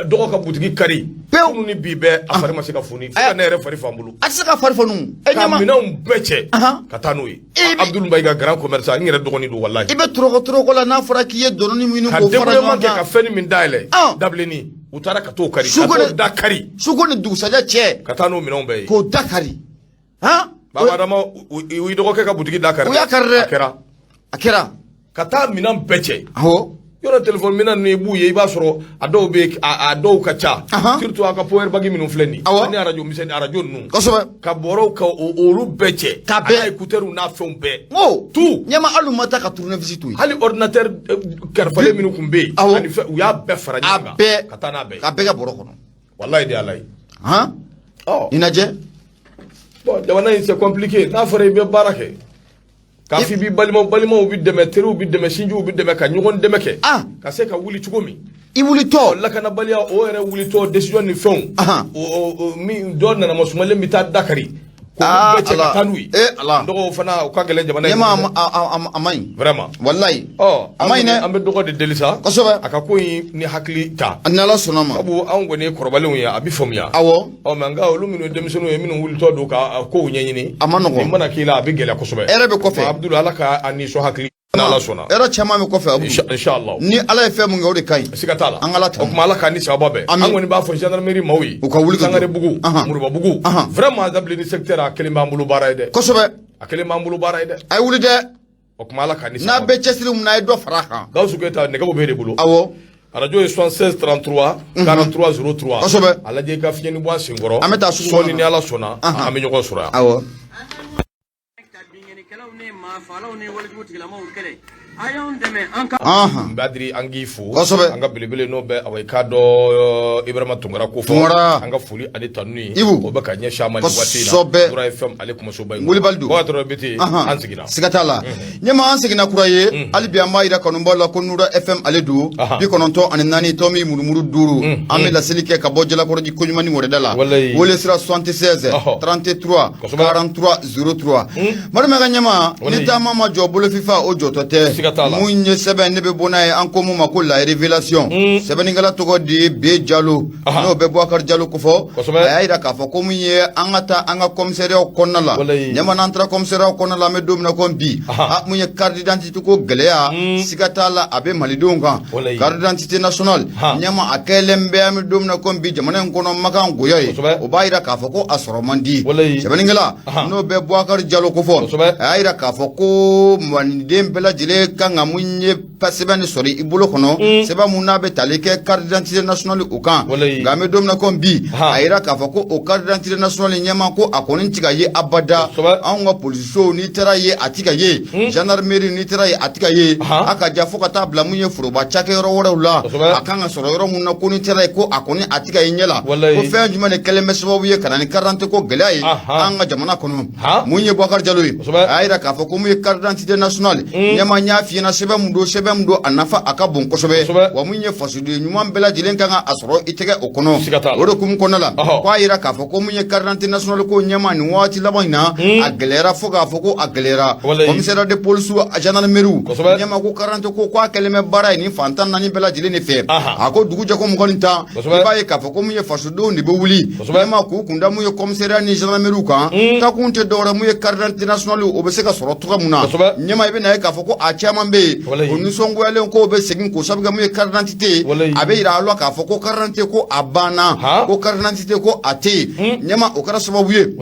S1: dɔgɔ ka butigi kari.
S2: Pewu.
S1: Kunun ni bi bɛɛ, a fari ma se ka foni. Fo ka ne yɛrɛ fari fan bolo.
S2: A tɛ se ka fari foni.
S1: Ka minɛnw bɛɛ cɛ. Ka taa n'o ye. Abdul Mayiga, grand commerçant, n yɛrɛ dɔgɔnin don, walahi.
S2: I bɛ toroko toroko la, n'a fɔra k'i ye dɔnni minnu
S1: k'o fara ɲɔgɔn kan. Ka débrouillement kɛ ka fɛn min dayɛlɛ. Dabilenni, u taara ka t'o kari. Ka t'o da kari.
S2: Suko ni dugusajɛ cɛ.
S1: Ka taa n'o minɛnw bɛɛ ye.
S2: K'o da kari. Han.
S1: Baba Adama, u y'i dɔgɔkɛ ka butigi da kari.
S2: U y'a kari dɛ.
S1: A kɛra.
S2: A kɛra.
S1: Ka taa minɛn bɛɛ cɛ.
S2: Awɔ.
S1: Yɔrɔ téléphone minɛn ninnu, i b'u ye, i b'a sɔrɔ a dɔw bɛ, a dɔw ka ca. Surtout a ka power bank minnu filɛ nin ye.
S2: Awɔ.
S1: Ani arajo misɛnnin, arajo ninnu.
S2: Kosɛbɛ.
S1: Ka bɔrɔw ka olu bɛɛ cɛ.
S2: Ka bɛɛ.
S1: A n'a écouteurs n'a fɛnw bɛɛ.
S2: N ko.
S1: Tout.
S2: Ɲɛma, hali u ma taa ka tournevis to yen.
S1: Hali ordinateur karifalen minnu tun bɛ yen.
S2: Awɔ.
S1: Ani fɛn, u y'a bɛɛ fara ɲɔgɔn kan.
S2: A bɛɛ.
S1: Ka taa n'a bɛɛ ye.
S2: Ka bɛɛ kɛ bɔrɔ kɔnɔ.
S1: Walayi de Ala ye.
S2: Han.
S1: Ɔ.
S2: Nin lajɛ.
S1: Bon, jamana in, c'est compliqué. N'a fɔra i bɛ baara kɛ, k'a fɔ i b'i balimaw bɛ dɛmɛ, teriw bɛ dɛmɛ, sinjiw bɛ dɛmɛ, ka ɲɔgɔn dɛmɛ kɛ. Ka se ka wuli cogo min.
S2: I wulitɔ.
S1: Lakanabaliya, o yɛrɛ wulitɔ, décision ni fɛnw. O min dɔ nana ma sumalen bɛ taa dakari. K'olu bɛɛ cɛ ka taa n'u ye.
S2: Ee Ala.
S1: Dɔgɔw fana, o ka gɛlɛn jamana in.
S2: Ɲɛma, a ma ɲi.
S1: Vraiment.
S2: Walayi.
S1: Ɔ,
S2: a ma ɲi dɛ.
S1: An bɛ dɔgɔ de deli sa.
S2: Kosɛbɛ.
S1: A ka ko in ni hakili ta.
S2: Ni Ala sɔnna ma.
S1: Sabu anw kɔni ye kɔrɔbalenw ye, a bɛ faamuya.
S2: Awɔ.
S1: Ɔ, mais nka olu minnu ye denmisɛnninw ye, minnu wulitɔ don ka kow ɲɛɲini.
S2: A ma nɔgɔn.
S1: Nin mana k'i la, a bɛ gɛlɛya kosɛbɛ.
S2: Hɛrɛ bɛ kɔfɛ.
S1: Abudulu, Ala ka a nisɔn hakili. N'Ala sɔnna.
S2: Hɛrɛ caman bɛ kɔfɛ, Abudu.
S1: Inshallah.
S2: Ni Ala ye fɛn mun kɛ, o de ka ɲi.
S1: Siga t'a la.
S2: An ka Ala tanu.
S1: O tuma Ala k'an ni sababa bɛn.
S2: Amin.
S1: An kɔni b'a fɔ gendarmerie maaw ye.
S2: U ka wuli ka jɔ.
S1: Sangarebugu, Moribabugu. Vraiment, Dabilenni secteur, a kelen b'an bolo baara ye dɛ.
S2: Kosɛbɛ.
S1: A kelen b'an bolo baara ye dɛ.
S2: A ye wuli dɛ.
S1: O tuma Ala k'an ni
S2: N'a
S1: sababa
S2: bɛ cɛsiri mun na, a ye dɔ fara a kan.
S1: Gawusu Keyita, nɛgɛw b'e de bolo.
S2: Awɔ.
S1: Arajo ye 76 33 43 03.
S2: Kosɛbɛ.
S1: A lajɛ i ka fiɲɛni bɔ a senkɔrɔ.
S2: An bɛ taa sugu
S1: sɔɔni
S2: kɔnɔ.
S1: Ni Ala sɔnna, an bɛ ɲɔgɔn sɔrɔ yan.
S2: Awɔ.
S3: Ka binkannikɛlaw ni maafaalaw ni walejugu tigilamɔgɔw kɛlɛ, a y'anw dɛmɛ an ka
S1: Badiri, an k'i fo.
S2: Kosɛbɛ.
S1: An ka belebele n'o bɛ, awa, i k'a dɔn Ibrahima Tunkara ko fɔ.
S2: Tunkara.
S1: An ka foli ani tanu ye.
S2: Ibu.
S1: O bɛ ka ɲɛsin a ma nin waati in na.
S2: Kosɛbɛ.
S1: Nura FM, ale kumasoba in.
S2: Wulibali don.
S1: Bakari Bete, an seginna.
S2: Siga t'a la, ɲɛma, an seginna kura ye. Hali bi an b'a yira kanubaw la ko Nura FM ale don, 94 tɔmi murumuru 5. An bɛ laseli kɛ ka bɔ Jalakɔrɔji koɲuman ni wɛrɛda la. Wele sira 76 33 43 03. Madame ka ɲɛma, ni taama ma jɔ bolofifa, o jɔtɔ tɛ.
S1: Siga t'a la.
S2: Mun ye sɛbɛn ne bɛ bɔ n'a ye, an ko mun ma ko La Révélation, sɛbɛnnikɛla tɔgɔ de ye B Jalo, n'o bɛ Boubacar Jalo kofɔ. A y'a yira k'a fɔ ko mun ye an ka taa an ka commissariat kɔnɔna la. Ɲɛma, n'an taara commissariat kɔnɔna la, an bɛ don min na komi bi, a mun ye carte d'identité ko gɛlɛya, siga t'a la, a bɛ malidenw kan. Carte d'identité nationale, ɲɛma, a kɛlen bɛ, an bɛ don min na komi bi, jamana in kɔnɔ makan goya ye. O b'a yira k'a fɔ ko a sɔrɔ man di. Sɛbɛnnikɛla n'o bɛ Boubacar Jalo kofɔ, a y'a yira k'a fɔ ko maliden bɛɛ lajɛlen kan ka mun ye sɛbɛn de sɔrɔ i bolo kɔnɔ, sɛbɛn mun n'a bɛ tali kɛ carte d'identité nationale o kan. Nka an bɛ don min na komi bi, a yira k'a fɔ ko o carte d'identité nationale, ɲɛma, ko a kɔni ti ka ye abada. Anw ka polisisow, n'i taara ye, a ti ka ye. Gendarmerie, n'i taara ye, a ti ka ye. A ka ja fo ka taa bila mun ye foroba cakɛyɔrɔ wɛrɛw la, a kan ka sɔrɔ yɔrɔ mun na, ko n'i taara ye, ko a kɔni a ti ka ye ɲɛ la. Ko fɛn jumɛn de kɛlen bɛ sababu ye ka na ni carte d'identité ko gɛlɛya ye an ka jamana kɔnɔ? Mun ye Boubacar Jalo ye, a y'a yira k'a fɔ ko mun ye carte d'identité nationale, ɲɛma, n y'a f'i ɲɛna, sɛbɛn mun don, sɛbɛn mun don, a nafa a ka bon kosɛbɛ. Wa mun ye fasoden ɲuman bɛɛ lajɛlen kan ka a sɔrɔ i tɛgɛ o kɔnɔ. O de hukumu kɔnɔna la, ko a yira k'a fɔ ko mun ye carte d'identité nationale ko, ɲɛma, nin waati laban in na, a gɛlɛyara fo k'a fɔ ko a gɛlɛyara. Commissariat de police, gendarmerie, ɲɛma, ko carte d'identité ko k'a kɛlen bɛ baara ye nin fan 14 bɛɛ lajɛlen de fɛ. A ko dugu jɛ ko 21, i b'a ye k'a fɔ ko mun ye fasodenw de bɛ wuli, ɲɛma, k'u kunda mun ye commissariat ni gendarmerie kan. Takun tɛ dɔwɛrɛ, mun ye carte d'identité nationale, o bɛ se ka sɔrɔ cogoya mun na. Ɲɛma, i bɛ na ye k'a fɔ ko a caman bɛ yen, o nisɔngoyalen ko bɛ segin k'o sabu kɛ mun ye carte d'identité ye. A bɛ yira a la k'a fɔ ko carte d'identité ko a banna, ko carte d'identité ko a tɛ yen. Ɲɛma, o kɛra sababu ye,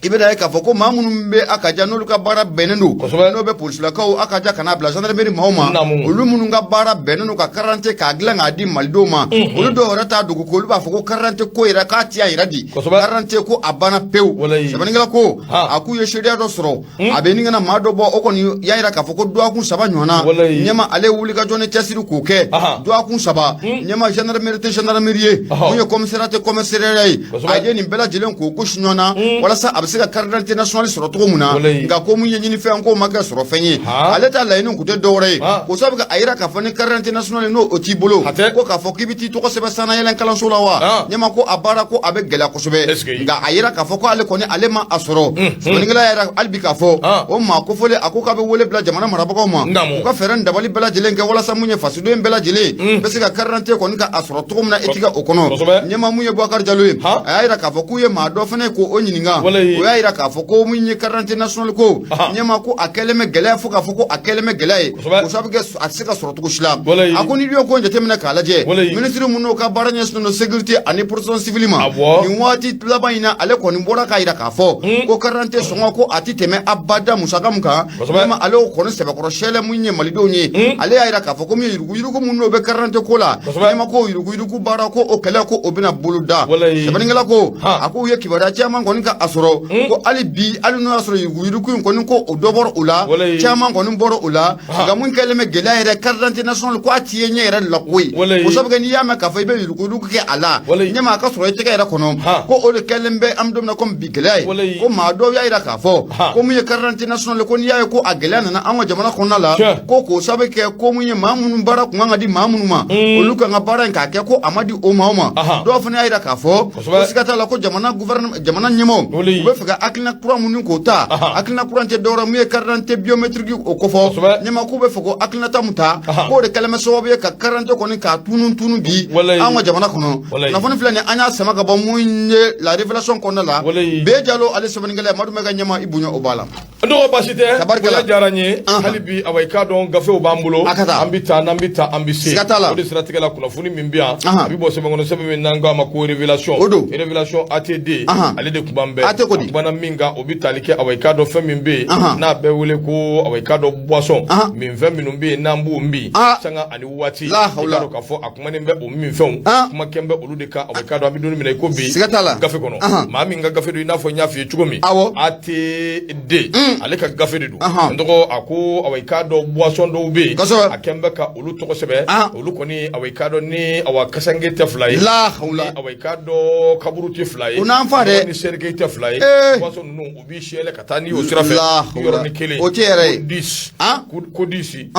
S2: i bɛ ye k'a fɔ ko maa minnu bɛ a ka ja, n'olu ka baara bɛnnen don, n'o bɛ polisilakaw, a ka ja ka n'a bila gendarmerie maaw ma, olu minnu ka baara bɛnnen don ka carte d'identité k'a dilan k'a di malidenw ma, olu dɔw yɛrɛ t'a dogo ko olu b'a fɔ ko carte d'identité ko yɛrɛ k'a ti a yɛrɛ di, carte d'identité ko a banna pewu. Sɛbɛnnikɛla ko a k'u ye seereya dɔ sɔrɔ, a bɛ nin kana maa dɔ bɔ, o kɔni y'a yira k'a fɔ ko dɔgɔkun 3 ɲɔgɔn na, ɲɛma, ale wuli ka jɔ ni cɛsiri k'o kɛ. Dɔgɔkun 3, ɲɛma, gendarmerie tɛ gendarmerie ye, mun ye commissariat tɛ commissariat ye, a ye nin bɛɛ lajɛlen k'o gosi ɲɔgɔn na walasa a bɛ se ka carte d'identité nationale sɔrɔ cogo min na. Nka ko mun ye ɲinifɛn k'o ma kɛ sɔrɔ fɛn ye. Ale ta laɲini kun tɛ dɔwɛrɛ ye, k'o sababu kɛ a yira k'a fɔ ni carte d'identité nationale n'o o t'i bolo, ko k'a fɔ k'i bɛ t'i tɔgɔ sɛbɛn sannayɛlɛn kalanso la wa, ɲɛma, ko a baara ko a bɛ gɛlɛya kosɛbɛ. Nka a yira k'a fɔ ko ale kɔni ale ma a sɔrɔ. Sɛbɛnnikɛla yɛrɛ hali bi k'a fɔ o maa kofɔlen, a ko k'a bɛ wele bila jamana marabagaw ma, u ka fɛɛrɛ ni dabali bɛɛ lajɛlen kɛ walasa mun ye fasoden bɛɛ lajɛlen bɛ se ka carte d'identité kɔni ka a sɔrɔ cogo min na i tigɛ o kɔnɔ. Ɲɛma, mun ye Boubacar Jalo ye, a y'a yira k'a fɔ k'u ye maa dɔ fana k'o ɲininka, o y'a yira k'a fɔ ko mun ye carte d'identité nationale ko, ɲɛma, ko a kɛlen bɛ gɛlɛya fo k'a fɔ ko a kɛlen bɛ gɛlɛya ye, k'o sababu kɛ a tɛ se ka sɔrɔ cogo si la. A ko n'i y'o ko jateminɛ k'a lajɛ, minisiri minnu ka baara ɲɛsinnen don sécurité ani protection civile ma, nin waati laban in na, ale kɔni bɔra k'a yira k'a fɔ ko carte d'identité sɔngɔ ko a tɛ tɛmɛ abada musaka min kan. Ɲɛma, ale y'o kɔni sɛbɛkɔrɔ sɛlɛ mun ye malidenw ye. Ale y'a yira k'a fɔ ko min ye yuruguyurugu minnu n'o bɛ carte d'identité ko la, ɲɛma, ko yuruguyurugu baara ko o kɛlɛ ko o bɛna boloda. Sɛbɛnnikɛla ko a k'u ye kibaruya caman kɔni ka a sɔrɔ ko hali bi, hali n'o y'a sɔrɔ yuruguyurugu in kɔni ko o dɔ bɔra o la, caman kɔni bɔra o la. Nka mun kɛlen bɛ gɛlɛya yɛrɛ, carte d'identité nationale ko a t'i ye ɲɛ yɛrɛ la koyi, o sabu kɛ n'i y'a mɛn k'a fɔ i bɛ yuruguyurugu kɛ a la, ɲɛma, a ka sɔrɔ i tɛgɛ yɛrɛ kɔnɔ, ko o de kɛlen bɛ an bɛ don min na komi bi gɛlɛya ye. Ko maa dɔw y'a yira k'a fɔ ko mun ye carte d'identité nationale, ko n'i y'a ye ko a gɛlɛya nana an ka jamana kɔnɔna la, ko k'o sabu kɛ ko mun ye maa minnu baara kun kan ka di maa minnu ma, olu kan ka baara in k'a kɛ, ko a ma di o maaw ma. Dɔw fana y'a yira k'a fɔ ko siga t'a la ko jamana gouvernement, jamana ɲɛmaaw, u bɛ fɛ ka hakilina kura minnu k'o ta. Hakilina kura tɛ dɔwɛrɛ, mun ye carte d'identité biométrique o kofɔ. Ɲɛma, k'u bɛ fɛ ko hakilinata mun ta, k'o de kɛlen bɛ sababu ye ka carte d'identité kɔni k'a tunu tunu bi an ka jamana kɔnɔ. Kunnafoni filɛ nin, an y'a sama ka bɔ mun ye La Révélation kɔnɔna la. Bɛɛ Jalo ale sɛbɛnnikɛla ye. Madu ka ɲɛma, i bonya o b'a la.
S1: N dɔgɔ, baasi tɛ.
S2: Tabarikala.
S1: Bonya diyara n ye. Hali bi, awa, i k'a dɔn gafew b'an bolo.
S2: A ka taa.
S1: An bɛ taa, n'an bɛ taa, an bɛ se.
S2: Siga t'a la.
S1: O de siratigɛ la, kunnafoni min bɛ yan, a bɛ bɔ sɛbɛn kɔnɔ, sɛbɛn min n'an k'a ma ko Révélation.
S2: O don.
S1: Révélation ATD, ale de tun b'an bɛɛ.
S2: AT ko di? di?
S1: A kumana min kan, o bɛ tali kɛ, awa, i k'a dɔn fɛn min bɛ yen n'a bɛ wele ko, awa, i k'a dɔn boisson, minfɛn minnu bɛ yen n'an b'u min sanga ani waati. I
S2: La
S1: k'a
S2: hawla.
S1: dɔn k'a fɔ a kumanen bɛ o minfɛnw, kuma kɛn bɛ olu de kan. Awa, i k'a dɔn an bɛ don min na i ko bi,
S2: Siga t'a la.
S1: gafe kɔnɔ, maa min ka gafe don, i n'a fɔ n y'a f'i ye cogo min, ATD, ale ka gafe de don. N tɔgɔ, a ko, awa, i k'a dɔn boisson dɔw bɛ yen, a kɛn bɛ ka olu tɔgɔ sɛbɛn. Olu kɔni, awa, i k'a dɔn ni, awa, kasange tɛ fila ye,
S2: La hawla.
S1: ni, awa, i k'a dɔn kaburu tɛ fila ye,
S2: O n'an fa dɛ.
S1: ni cercueil tɛ fila ye. Boisson ninnu, u b'i siyɛlɛ ka taa n'i y'o sira fɛ.
S2: La hawla.
S1: Yɔrɔnin kelen.
S2: O tɛ yɛrɛ ye.
S1: Ko 10. Ko 10.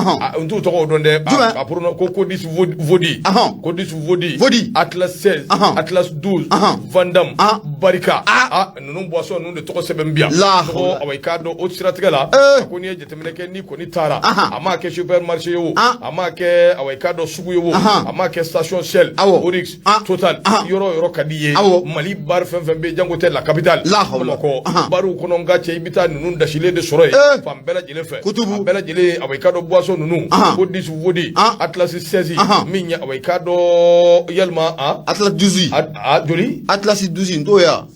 S1: N t'u tɔgɔw dɔn dɛ.
S2: Jumɛn?
S1: A pronom ko Codis Vodi. Codis Vodi.
S2: Vodi.
S1: Atlas 16. Atlas 12. Vandam. Barika. Ninnu boisson ninnu de tɔgɔ sɛbɛn bi yan.
S2: La
S1: Tɔgɔ,
S2: hawla.
S1: awa, i k'a dɔn o siratigɛ la, a ko n'i ye jateminɛ kɛ, n'i kɔni taara, a m'a kɛ supermarché ye o, a m'a kɛ, awa, i k'a dɔn sugu ye o, a m'a kɛ station Shell, Oryx, Total, yɔrɔ o yɔrɔ ka di i ye, Mali bar fɛn fɛn bɛ yen, jango tɛ la capitale,
S2: La hawla.
S1: Bamakɔ, bariw kɔnɔ, n ka cɛ, i bɛ taa ninnu dasilen de sɔrɔ yen fan bɛɛ lajɛlen fɛ.
S2: Kutubu.
S1: A bɛɛ lajɛlen, awa, i k'a dɔn boisson ninnu, Codis Vodi, Atlas 16, min ye, awa, i k'a dɔn yalima
S2: Atlas 12.
S1: A joli?
S2: Atlas 12 n t'o ye wa?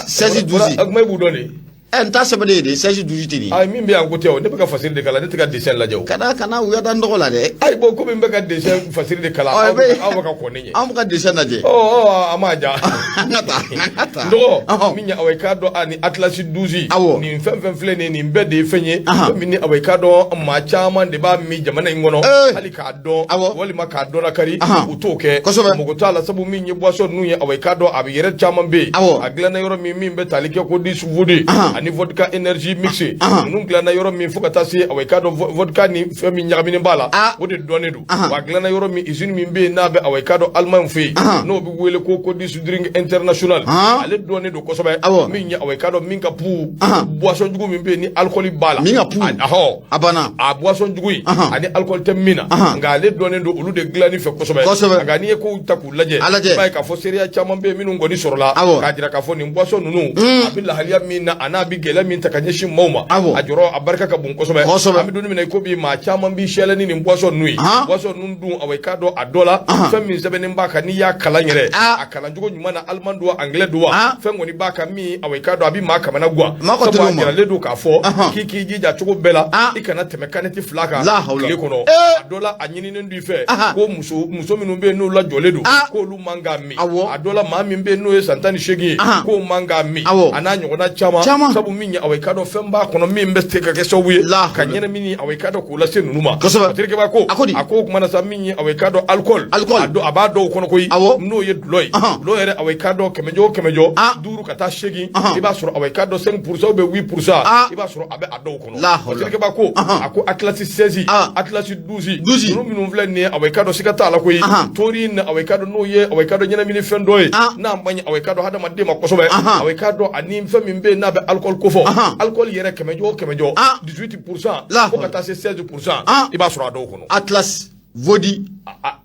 S2: 16 12.
S1: A kuma i b'u dɔn de.
S2: Ɛ, n t'a sɛbɛnnen ye de, 16 12 tɛ nin ye.
S1: Ayi, min bɛ yan ko tɛ o, ne bɛ ka fasiri de kalan, ne tɛ ka dessin lajɛ o.
S2: Kana u ya da n tɔgɔ la dɛ.
S1: Ayi, bon, komi n bɛ ka dessin fasiri de kalan,
S2: Ɔ,
S1: aw bɛ ka kɔn ne ɲɛ.
S2: An bɛ ka dessin lajɛ.
S1: Ɔ ɔ, a m'a ja.
S2: An ka taa, an ka taa.
S1: N dɔgɔ, min ye, awa, i k'a dɔn ani Atlas 12, nin fɛn fɛn filɛ nin ye, nin bɛɛ de ye fɛn ye, fɛn min ni, awa, i k'a dɔn maa caman de b'a min jamana in kɔnɔ, hali k'a dɔn walima k'a dɔn lakari, u t'o kɛ. Mɔgɔ t'a la, sabu min ye boisson ninnu ye, awa, i k'a dɔn a bɛ yɛrɛ caman bɛ yen, a dilanna yɔrɔ min, min bɛ tali kɛ Codis Vodi ani vodka énergie mixé, ninnu dilanna yɔrɔ min, fo ka taa se, awa, i k'a dɔn vodka ni fɛn min ɲagaminen b'a la, o de dɔnnen don. Wa a dilanna yɔrɔ min, usine min bɛ yen n'a bɛ, awa, i k'a dɔn Allemagne fɛ yen, n'o bɛ wele ko Codis Drink International, ale dɔnnen don kosɛbɛ. Min ye, awa, i k'a dɔn min ka pu boisson jugu min bɛ yen ni alcool b'a la.
S2: Min ka pu.
S1: Ahɔ.
S2: A banna.
S1: A boisson jugu in ani alcool tɛ min na, nka ale dɔnnen don olu de dilanni fɛ kosɛbɛ. Nka n'i ye kow ta k'u lajɛ,
S2: A lajɛ.
S1: i b'a ye k'a fɔ seereya caman bɛ yen minnu kɔni sɔrɔla k'a jira k'a fɔ nin boisson ninnu, a bɛ lahaliya min na, a n'a bɛ gɛlɛya min ta ka ɲɛsin maaw ma, a jɔrɔ a barika ka bon kosɛbɛ. An bɛ don min na i ko bi, maa caman b'i siyɛlɛ ni nin boisson ninnu ye. Boisson ninnu dun, awa, i k'a dɔn a dɔ la, fɛn min sɛbɛnnen b'a kan, n'i y'a kalan yɛrɛ, a kalancogo ɲuman na, allemand don wa, anglais don wa, fɛn kɔni b'a kan min, awa, i k'a dɔn a bɛ maa kamana gan.
S2: Maa ka
S1: Sabu
S2: teli
S1: a
S2: o ma.
S1: jiralen don k'a fɔ k'i k'i jija cogo bɛɛ la, i kana tɛmɛ canette 2 kan
S2: La hawla.
S1: tile kɔnɔ. A dɔ la, a ɲininen don i fɛ ko muso minnu bɛ yen n'u lajɔlen don, k'olu man k'a min. A dɔ la, maa min bɛ yen n'o ye san 18 ye, k'o man k'a min, a n'a ɲɔgɔnna caman. Sabu min ye, awa, i k'a dɔn fɛn b'a kɔnɔ min bɛ se ka kɛ sababu ye
S2: La
S1: ka
S2: hawla.
S1: ɲɛnamini, awa, i k'a dɔn k'o lase ninnu ma.
S2: Kosɛbɛ.
S1: Terikɛba ko
S2: A ko di?
S1: A ko o kumana sa, min ye, awa, i k'a dɔn alcool,
S2: Alcool.
S1: a dɔ- a b'a dɔw kɔnɔ koyi, n'o ye dulɔ ye. Dulɔ yɛrɛ, awa, i k'a dɔn 100 jɔ o 100 jɔ, 5 ka taa 8, i b'a sɔrɔ, awa, i k'a dɔn 5% ou bien 8%, i b'a sɔrɔ a bɛ a dɔw kɔnɔ.
S2: La hawla.
S1: Terikɛba ko, a ko Atlas 16, Atlas 12,
S2: 12.
S1: ninnu minnu filɛ nin ye, awa, i k'a dɔn siga t'a la koyi, taurine, awa, i k'a dɔn n'o ye, awa, i k'a dɔn ɲɛnamini fɛn dɔ ye n'a man ɲi, awa, i k'a dɔn hadamaden ma kosɛbɛ. Awa, i k'a dɔn ani fɛn min bɛ yen n'a bɛ alcool kofɔ, alcool yɛrɛ, 100 jɔ o 100 jɔ, 18%
S2: La
S1: fo ka
S2: hawla.
S1: taa se 16%, i b'a sɔrɔ a dɔw kɔnɔ.
S2: Atlas Vodi.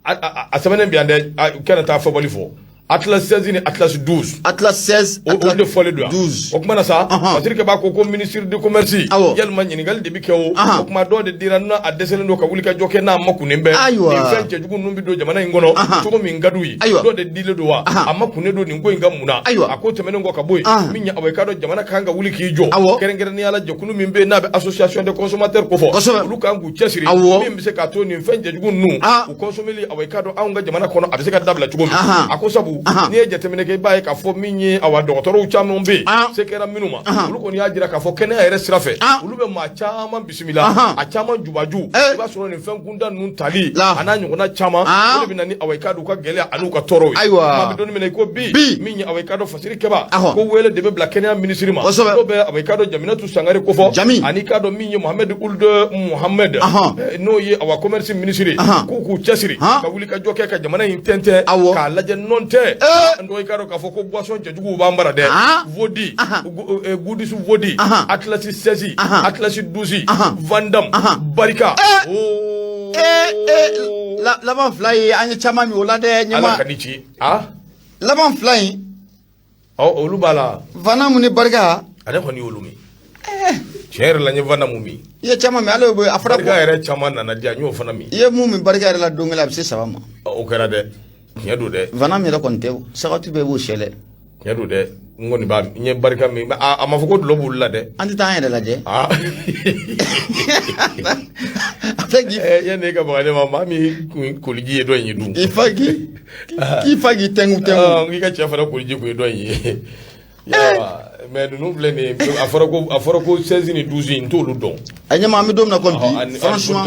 S1: A sɛbɛnnen bɛ yan dɛ, kɛnɛ t'a fɔbali fɔ, Atlas 16 ni Atlas 12.
S2: Atlas 16.
S1: O
S2: Atlas
S1: de fɔlen don yan.
S2: 12.
S1: O kuma na sa, Patrick b'a ko ministre du commerce, yalima ɲininkali de bɛ kɛ o. O kuma dɔ de dira n'a a dɛsɛlen don ka wuli ka jɔ kɛ n'a ma kunnen bɛ nin fɛn cɛjugu ninnu bɛ don jamana in kɔnɔ cogo min ka d'u ye. Dɔ de dilen don wa, a ma kunnen don nin ko in ka mun na? A ko tɛmɛnen kɔ ka bɔ yen, min ye, awa, i k'a dɔn jamana kan ka wuli k'i jɔ, kɛrɛnkɛrɛnnenya la jɛkulu min bɛ yen n'a bɛ association des consommateurs kofɔ, olu kan k'u cɛsiri min bɛ se k'a to nin fɛn cɛjugu ninnu u consommer, awa, i k'a dɔn anw ka jamana kɔnɔ a bɛ se ka dabila cogo min. A ko sabu n'i ye jateminɛ kɛ, i b'a ye k'a fɔ min ye, awa, dɔgɔtɔrɔw caman bɛ yen, se kɛra minnu ma, olu kɔni y'a jira k'a fɔ kɛnɛya yɛrɛ sira fɛ, olu bɛ maa caman bisimila, a caman jubaju, i b'a sɔrɔ nin fɛn kuntan ninnu tali a n'a ɲɔgɔnna caman, o de bɛ na ni, awa, i k'a dɔn u ka gɛlɛya an'u ka tɔɔrɔw ye. Maa bɛ don min na i ko bi, min ye, awa, i k'a dɔn fasiri kɛba ko wele de bɛ bila kɛnɛya minisiri ma, n'o bɛ, awa, i k'a dɔn Jaminatu Sangare kofɔ, ani i k'a dɔn min ye Mohamed Ould Mohamed, n'o ye, awa, commerce minisiri, k'u k'u cɛsiri ka wuli ka jɔ kɛ ka jamana in tɛntɛn k'a lajɛ nɔn tɛ. N dɔgɔ, i k'a dɔn k'a fɔ ko boisson cɛjuguw b'an bara dɛ. Vodi, Goudis Vodi, Atlas 16, Atlas 12, Vandam, Barika. Oh.
S2: Laban fila ye, an ye caman min o la dɛ.
S1: Ala
S2: Ɲɛma
S1: ka ni ci. Ah,
S2: laban fila in.
S1: Ɔ, olu b'a la.
S2: Vandam ni Barika.
S1: Ale kɔni y'olu min. Tiɲɛ yɛrɛ la, n ye Vandam min.
S2: I ye caman min, ale bɛ a fɔra ko
S1: Barika yɛrɛ caman nana di yan, n y'o fana min.
S2: I ye mun min Barika yɛrɛ la don kelen, a bɛ se 3 ma.
S1: O kɛra dɛ. Tiɲɛ don dɛ.
S2: Vandam yɛrɛ kɔni tɛ, sagatu bɛɛ b'o sɛlɛ.
S1: Tiɲɛ don dɛ. N kɔni b'a n ye barika min a ma fɔ ko dɔlɔ b'olu la dɛ.
S2: An tɛ taa an yɛrɛ lajɛ.
S1: Aa.
S2: A tɛ k'i.
S1: Yanni e ka baga ne ma, maa min kun koliji ye dɔ in ye dun.
S2: I fa k'i k'i fa k'i tɛnku tɛnku.
S1: K'i ka cɛ fana koliji kun ye dɔ in ye. Mais ninnu filɛ nin ye, a fɔra ko 16 ni 12, n t'olu dɔn.
S2: A ɲɛma, an bɛ don min na komi bi, franchement,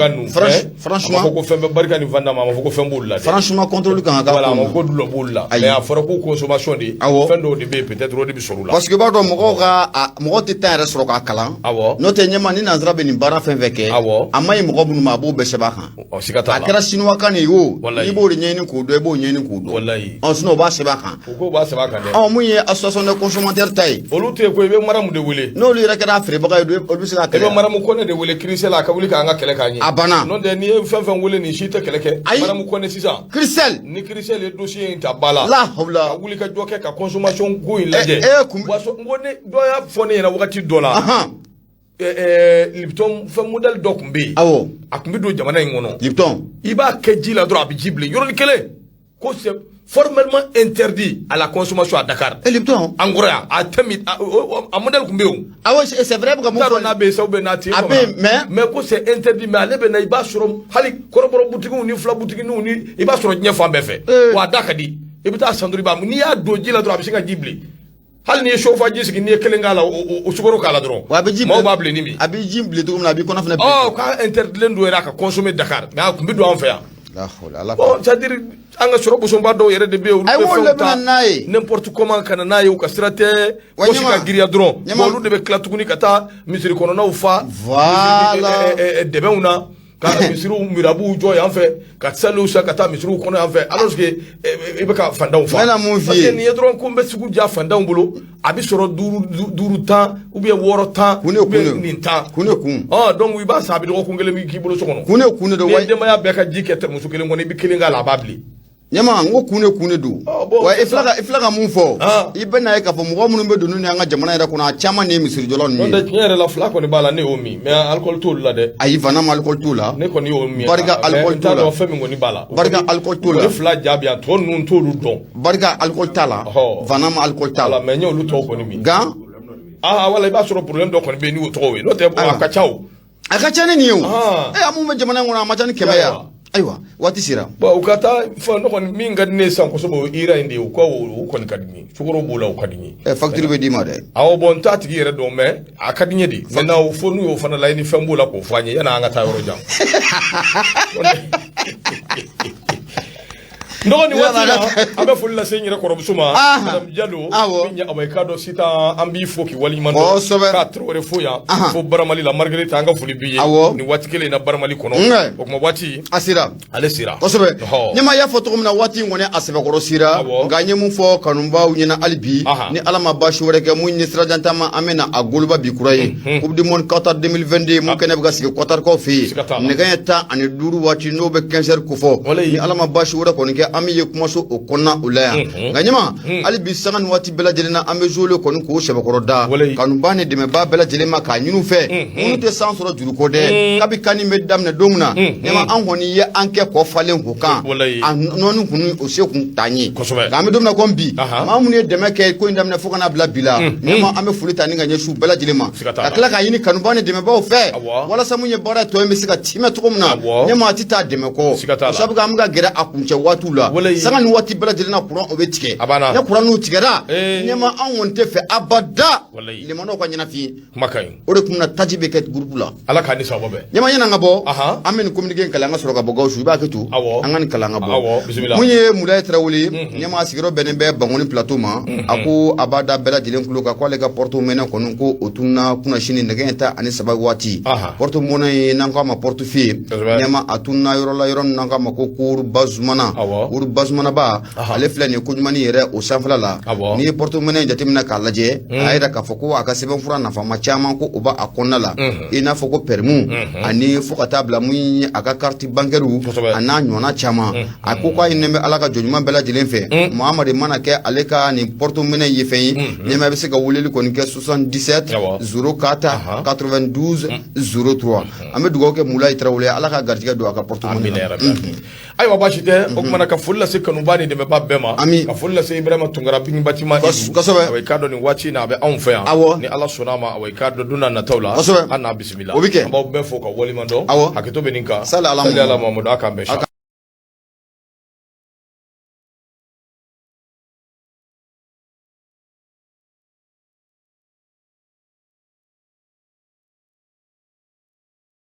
S2: franchement.
S1: A ma fɔ ko fɛn bɛ barika ni Van Damme, a ma fɔ ko fɛn b'olu la dɛ.
S2: Franchement, contrôle kan ka k'a
S1: ko. Voilà, a ma fɔ ko dɔlɔ b'olu la. Mais a fɔra ko consommation de. Fɛn dɔw de bɛ yen, peut-être o de bɛ sɔrɔ u la.
S2: Parce que i b'a dɔn, mɔgɔw ka mɔgɔw tɛ temps yɛrɛ sɔrɔ k'a kalan. N'o tɛ, ɲɛma, ni nanzara bɛ nin baara fɛn fɛn kɛ. A ma ɲi mɔgɔ minnu ma, a b'o bɛɛ sɛbɛn a kan.
S1: Siga t'a
S2: la. A kɛra sinuwa kan de ye o. N'i b'o de ɲɛɲini k'o dɔn, i b'o ɲɛɲini k'o dɔn.
S1: Walayi.
S2: Sinon o b'a sɛbɛn a kan.
S1: U ko b'a sɛbɛn a kan dɛ.
S2: Mun ye association des consommateurs ta ye.
S1: Olu tɛ yen koyi, i bɛ Maramu de wele.
S2: N'olu yɛrɛ kɛra a feerebaga ye, olu bɛ se k'a kɛlɛ.
S1: I bɛ Maramu Kɔnɛ de wele Kirisɛl, a ka wuli k'an ka kɛlɛ k'an ye.
S2: A banna.
S1: N'o tɛ, n'i ye fɛn fɛn wele, nin si tɛ kɛlɛ kɛ.
S2: Ayi.
S1: Maramu Kɔnɛ sisan.
S2: Kirisɛl.
S1: Ni Kirisɛl ye dossier in ta ba la.
S2: La hawla.
S1: Ka wuli ka jɔ kɛ ka consommation ko in lajɛ.
S2: E kun.
S1: Boisson, n ko ne dɔ y'a fɔ ne ɲɛna wagati dɔ la. Lipton fɛn modèle dɔ tun bɛ yen. A tun bɛ don jamana in kɔnɔ.
S2: Lipton.
S1: I b'a kɛ ji la dɔrɔn, a bɛ ji bilen yɔrɔnin kelen. Ko c'est formellement interdit à la consommation à Dakar.
S2: Et Lipton.
S1: An kɔrɔ yan, a tɛ min, a modèle tun bɛ yen o.
S2: Awɔ, c'est vrai, bɛ ka mun fɔ.
S1: N t'a dɔn n'a bɛ yen sa ou bien n'a tɛ yen.
S2: A bɛ yen, mais.
S1: Mais ko c'est interdit, mais ale bɛ na, i b'a sɔrɔ hali kɔrɔbɔrɔ butigiw ni fila butigiw ni, i b'a sɔrɔ diɲɛ fan bɛɛ fɛ. Wa a da ka di. I bɛ taa san dɔrɔn, i b'a n'i y'a don ji la dɔrɔn, a bɛ se ka ji bilen. Hali n'i ye chauffe ji sigi, n'i ye kelen k'a la, o sukaro k'a la dɔrɔn.
S2: Wa a bɛ ji
S1: maaw b'a bilen ni min.
S2: A bɛ ji bilen cogo min na, a b'i kɔnɔ fana bilen.
S1: Ɔ, k'a interdilen don yɛrɛ a ka consommer Dakar, mais a tun bɛ don an fɛ yan.
S2: La hawla ala.
S1: Bon, c'est à dire an ka sɔrɔ bosonba dɔw yɛrɛ de bɛ yen, olu bɛ fɛnw ta n'importe comment ka na n'a ye, u ka sira tɛ, poche ka girinya dɔrɔn. Bon, olu de bɛ tila tuguni ka taa misiri kɔnɔnaw fa.
S2: Voilà.
S1: Dɛbɛnw na, ka misiriw mirabuw jɔ yan fɛ, ka saliw san ka taa misiriw kɔnɔ yan fɛ, alors que i bɛ ka fantanw fa.
S2: N bɛna mun f'i ye.
S1: Parce que nin ye dɔrɔn ko n bɛ sugu diya fantanw bolo, a bɛ sɔrɔ duuru duuru tan ou bien wɔɔrɔ tan
S2: kun
S1: ou bien nin tan.
S2: Kun de kun.
S1: Ɔ, donc i b'a san, a bɛ dɔgɔkun kelen k'i bolo so kɔnɔ.
S2: Kun de kun de don.
S1: N'i ye denbaya bɛɛ ka ji kɛ thermos kelen kɔnɔ, i bɛ kelen k'a la, a b'a bilen.
S2: Ɲama, n ko kun de kun de don. Wa i filɛ ka mun fɔ, i bɛ n'a ye k'a fɔ mɔgɔ minnu bɛ don ni an ka jamana yɛrɛ kɔnɔ, a caman de ye misirijɔlaw ninnu ye.
S1: N'o tɛ, tiɲɛ yɛrɛ la, fila kɔni b'a la, ne y'o min, mais alcool t'olu la dɛ.
S2: Ayi, Van Damme, alcool t'o la.
S1: Ne kɔni y'o min.
S2: Barika, alcool t'o la.
S1: N t'a dɔn fɛn min kɔni b'a la.
S2: Barika, alcool t'o la.
S1: O fila jaabi yan, tɔ ninnu t'olu dɔn.
S2: Barika, alcool t'a la. Van Damme, alcool t'a la.
S1: Mais n y'olu tɔw kɔni min.
S2: Gan.
S1: Ah wala, i b'a sɔrɔ problème dɔ kɔni bɛ yen n'o tɔgɔw ye, n'o tɛ, a ka ca o.
S2: A ka ca ni nin ye o. E, a mun bɛ jamana in kɔnɔ, a ma ca ni 100 ye. Ayiwa, waati sera.
S1: Bon, u ka taa fɛn ne kɔni min ka di ne ye sisan kosɛbɛ, o ye ira in de ye. U ka o kɔni ka di n ye, sukaro b'o la, o ka di n ye.
S2: Ɛ, facture bɛ d'i ma dɛ.
S1: Awɔ, bon, n t'a tigi yɛrɛ dɔn, mais a ka di n ye de. Maintenant, fo n'u y'o fana lajɛ ni fɛn b'o la k'o fɔ an ye yanni an ka taa yɔrɔ jan. N dɔgɔ, nin waati na, an bɛ foli lase n yɛrɛ kɔrɔmuso ma, madame Jalo, min ye awa i k'a dɔn sisan, an b'i fo k'i waleɲuman dɔn, k'a Tarawele fo yan fo Baramali la. Marguerite, an ka foli b'i ye nin waati kelen in na Baramali kɔnɔ. O tuma, waati
S2: a sera.
S1: Ale sera.
S2: Kosɛbɛ. Ɲɛma y'a fɔ cogo min na, waati in kɔni a sɛbɛkɔrɔ sera, nka n ye mun fɔ kanubaw ɲɛna hali bi, ni Ala ma baasi wɛrɛ kɛ, mun ye sirajantama, an bɛ na a goloba bi kura ye, Coupe du monde Qatar 2022, mun kɛnɛ bɛ ka sigi Qatarkaw fɛ yen, nɛgɛ ɲɛ 15 waati, n'o bɛ 15 heures kofɔ, ni Ala ma baasi wɛrɛ kɔni kɛ, an bɛ ye kumaso o kɔnɔna o la yan. Nka ɲɛma, hali bi, sanga ni waati bɛɛ lajɛlen na, an bɛ zole kɔni k'o sɛbɛkɔrɔ da kanuba ni dɛmɛba bɛɛ lajɛlen ma, k'a ɲini u fɛ, minnu tɛ san sɔrɔ juruko dɛ, kabi kani bɛ daminɛ don min na, ɲɛma, an kɔni ye an kɛ kɔ falen k'o kan, a nɔɔni kun o se kun t'an ye. Nka an bɛ don min na komi bi, maa minnu ye dɛmɛ kɛ ko in daminɛ fo ka n'a bila bi la, ɲɛma, an bɛ foli ta ni ka ɲɛsin u bɛɛ lajɛlen ma, ka tila k'a ɲini kanuba ni dɛmɛbaw fɛ, walasa mun ye baara tɔ in bɛ se ka timɛ cogo min na. Ɲɛma, a tɛ taa dɛmɛ kɔ, o sabu an bɛ ka gɛrɛ a kuncɛ waatiw la. Sanga ni waati bɛɛ lajɛlen na, kuran o bɛ tigɛ. Ne kuran n'u tigɛra, ɲɛma, anw kɔni tɛ fɛ abada limanaw ka ɲɛnafin.
S1: Kuma ka ɲi.
S2: O de kun na taji bɛ kɛ groupe la.
S1: Ala k'a ni sababu bɛn.
S2: Ɲɛma, ɲɛna ka bɔ, an bɛ nin communiqué in kalan, an ka sɔrɔ ka bɔ. Gawusu, i b'a kɛ to, an ka nin kalan ka bɔ. Mun ye Mulaye Tarawele, ɲɛma, sigiyɔrɔ bɛnnen bɛ Bankoni Plateau ma, a ko a b'a da bɛɛ lajɛlen tulo kan k'ale ka porte-monnaie kɔni, ko o tununa kunasini nɛgɛ ɲɛ 13 waati. Porte-monnaie ye, n'an k'a ma portefeuille, ɲɛma, a tununa yɔrɔ la, yɔrɔ min n'an k'a ma ko Kouru Bazumana. Kouru Bazumana ba, ale filɛ nin ye koɲumanni yɛrɛ o sanfɛla la. N'i ye porte-monnaie jateminɛ k'a lajɛ, a yira k'a fɔ ko a ka sɛbɛnfura nafama caman ko o b'a kɔnɔna la, i n'a fɔ ko permis, ani fo ka taa bila mun ye a ka carte bancaire a n'a ɲɔgɔnna caman. A ko k'a ɲininen bɛ Ala ka jɔn ɲuman bɛɛ lajɛlen fɛ, Muhamadi mana kɛ ale ka nin porte-monnaie ye fɛn ye, ɲɛma, bɛ se ka weleli kɔni kɛ 77 04 92 03. An bɛ dugawu kɛ Mulayi Tarawele, Ala ka garijɛgɛ don a ka porte-monnaie la.
S1: Ayiwa, baasi tɛ. O kumana, ka foli lase kanuba ni dɛmɛba bɛɛ ma.
S2: Ami.
S1: Ka foli lase Ibrahima Tunkara Bingi Batima.
S2: Kosɛbɛ.
S1: Awa, i k'a dɔn, nin waati in na, a bɛ anw fɛ yan. Ni Ala sɔnna a ma, awa, i k'a dɔn, don n'a nataw la, an n'a bisimila.
S2: O bɛ kɛ.
S1: An b'aw bɛɛ fo ka waleɲuman dɔn.
S2: Awɔ.
S1: Hakɛto bɛ nin kan.
S2: Sali ala.
S1: Sali ala Muhamadu. A k'an bɛn.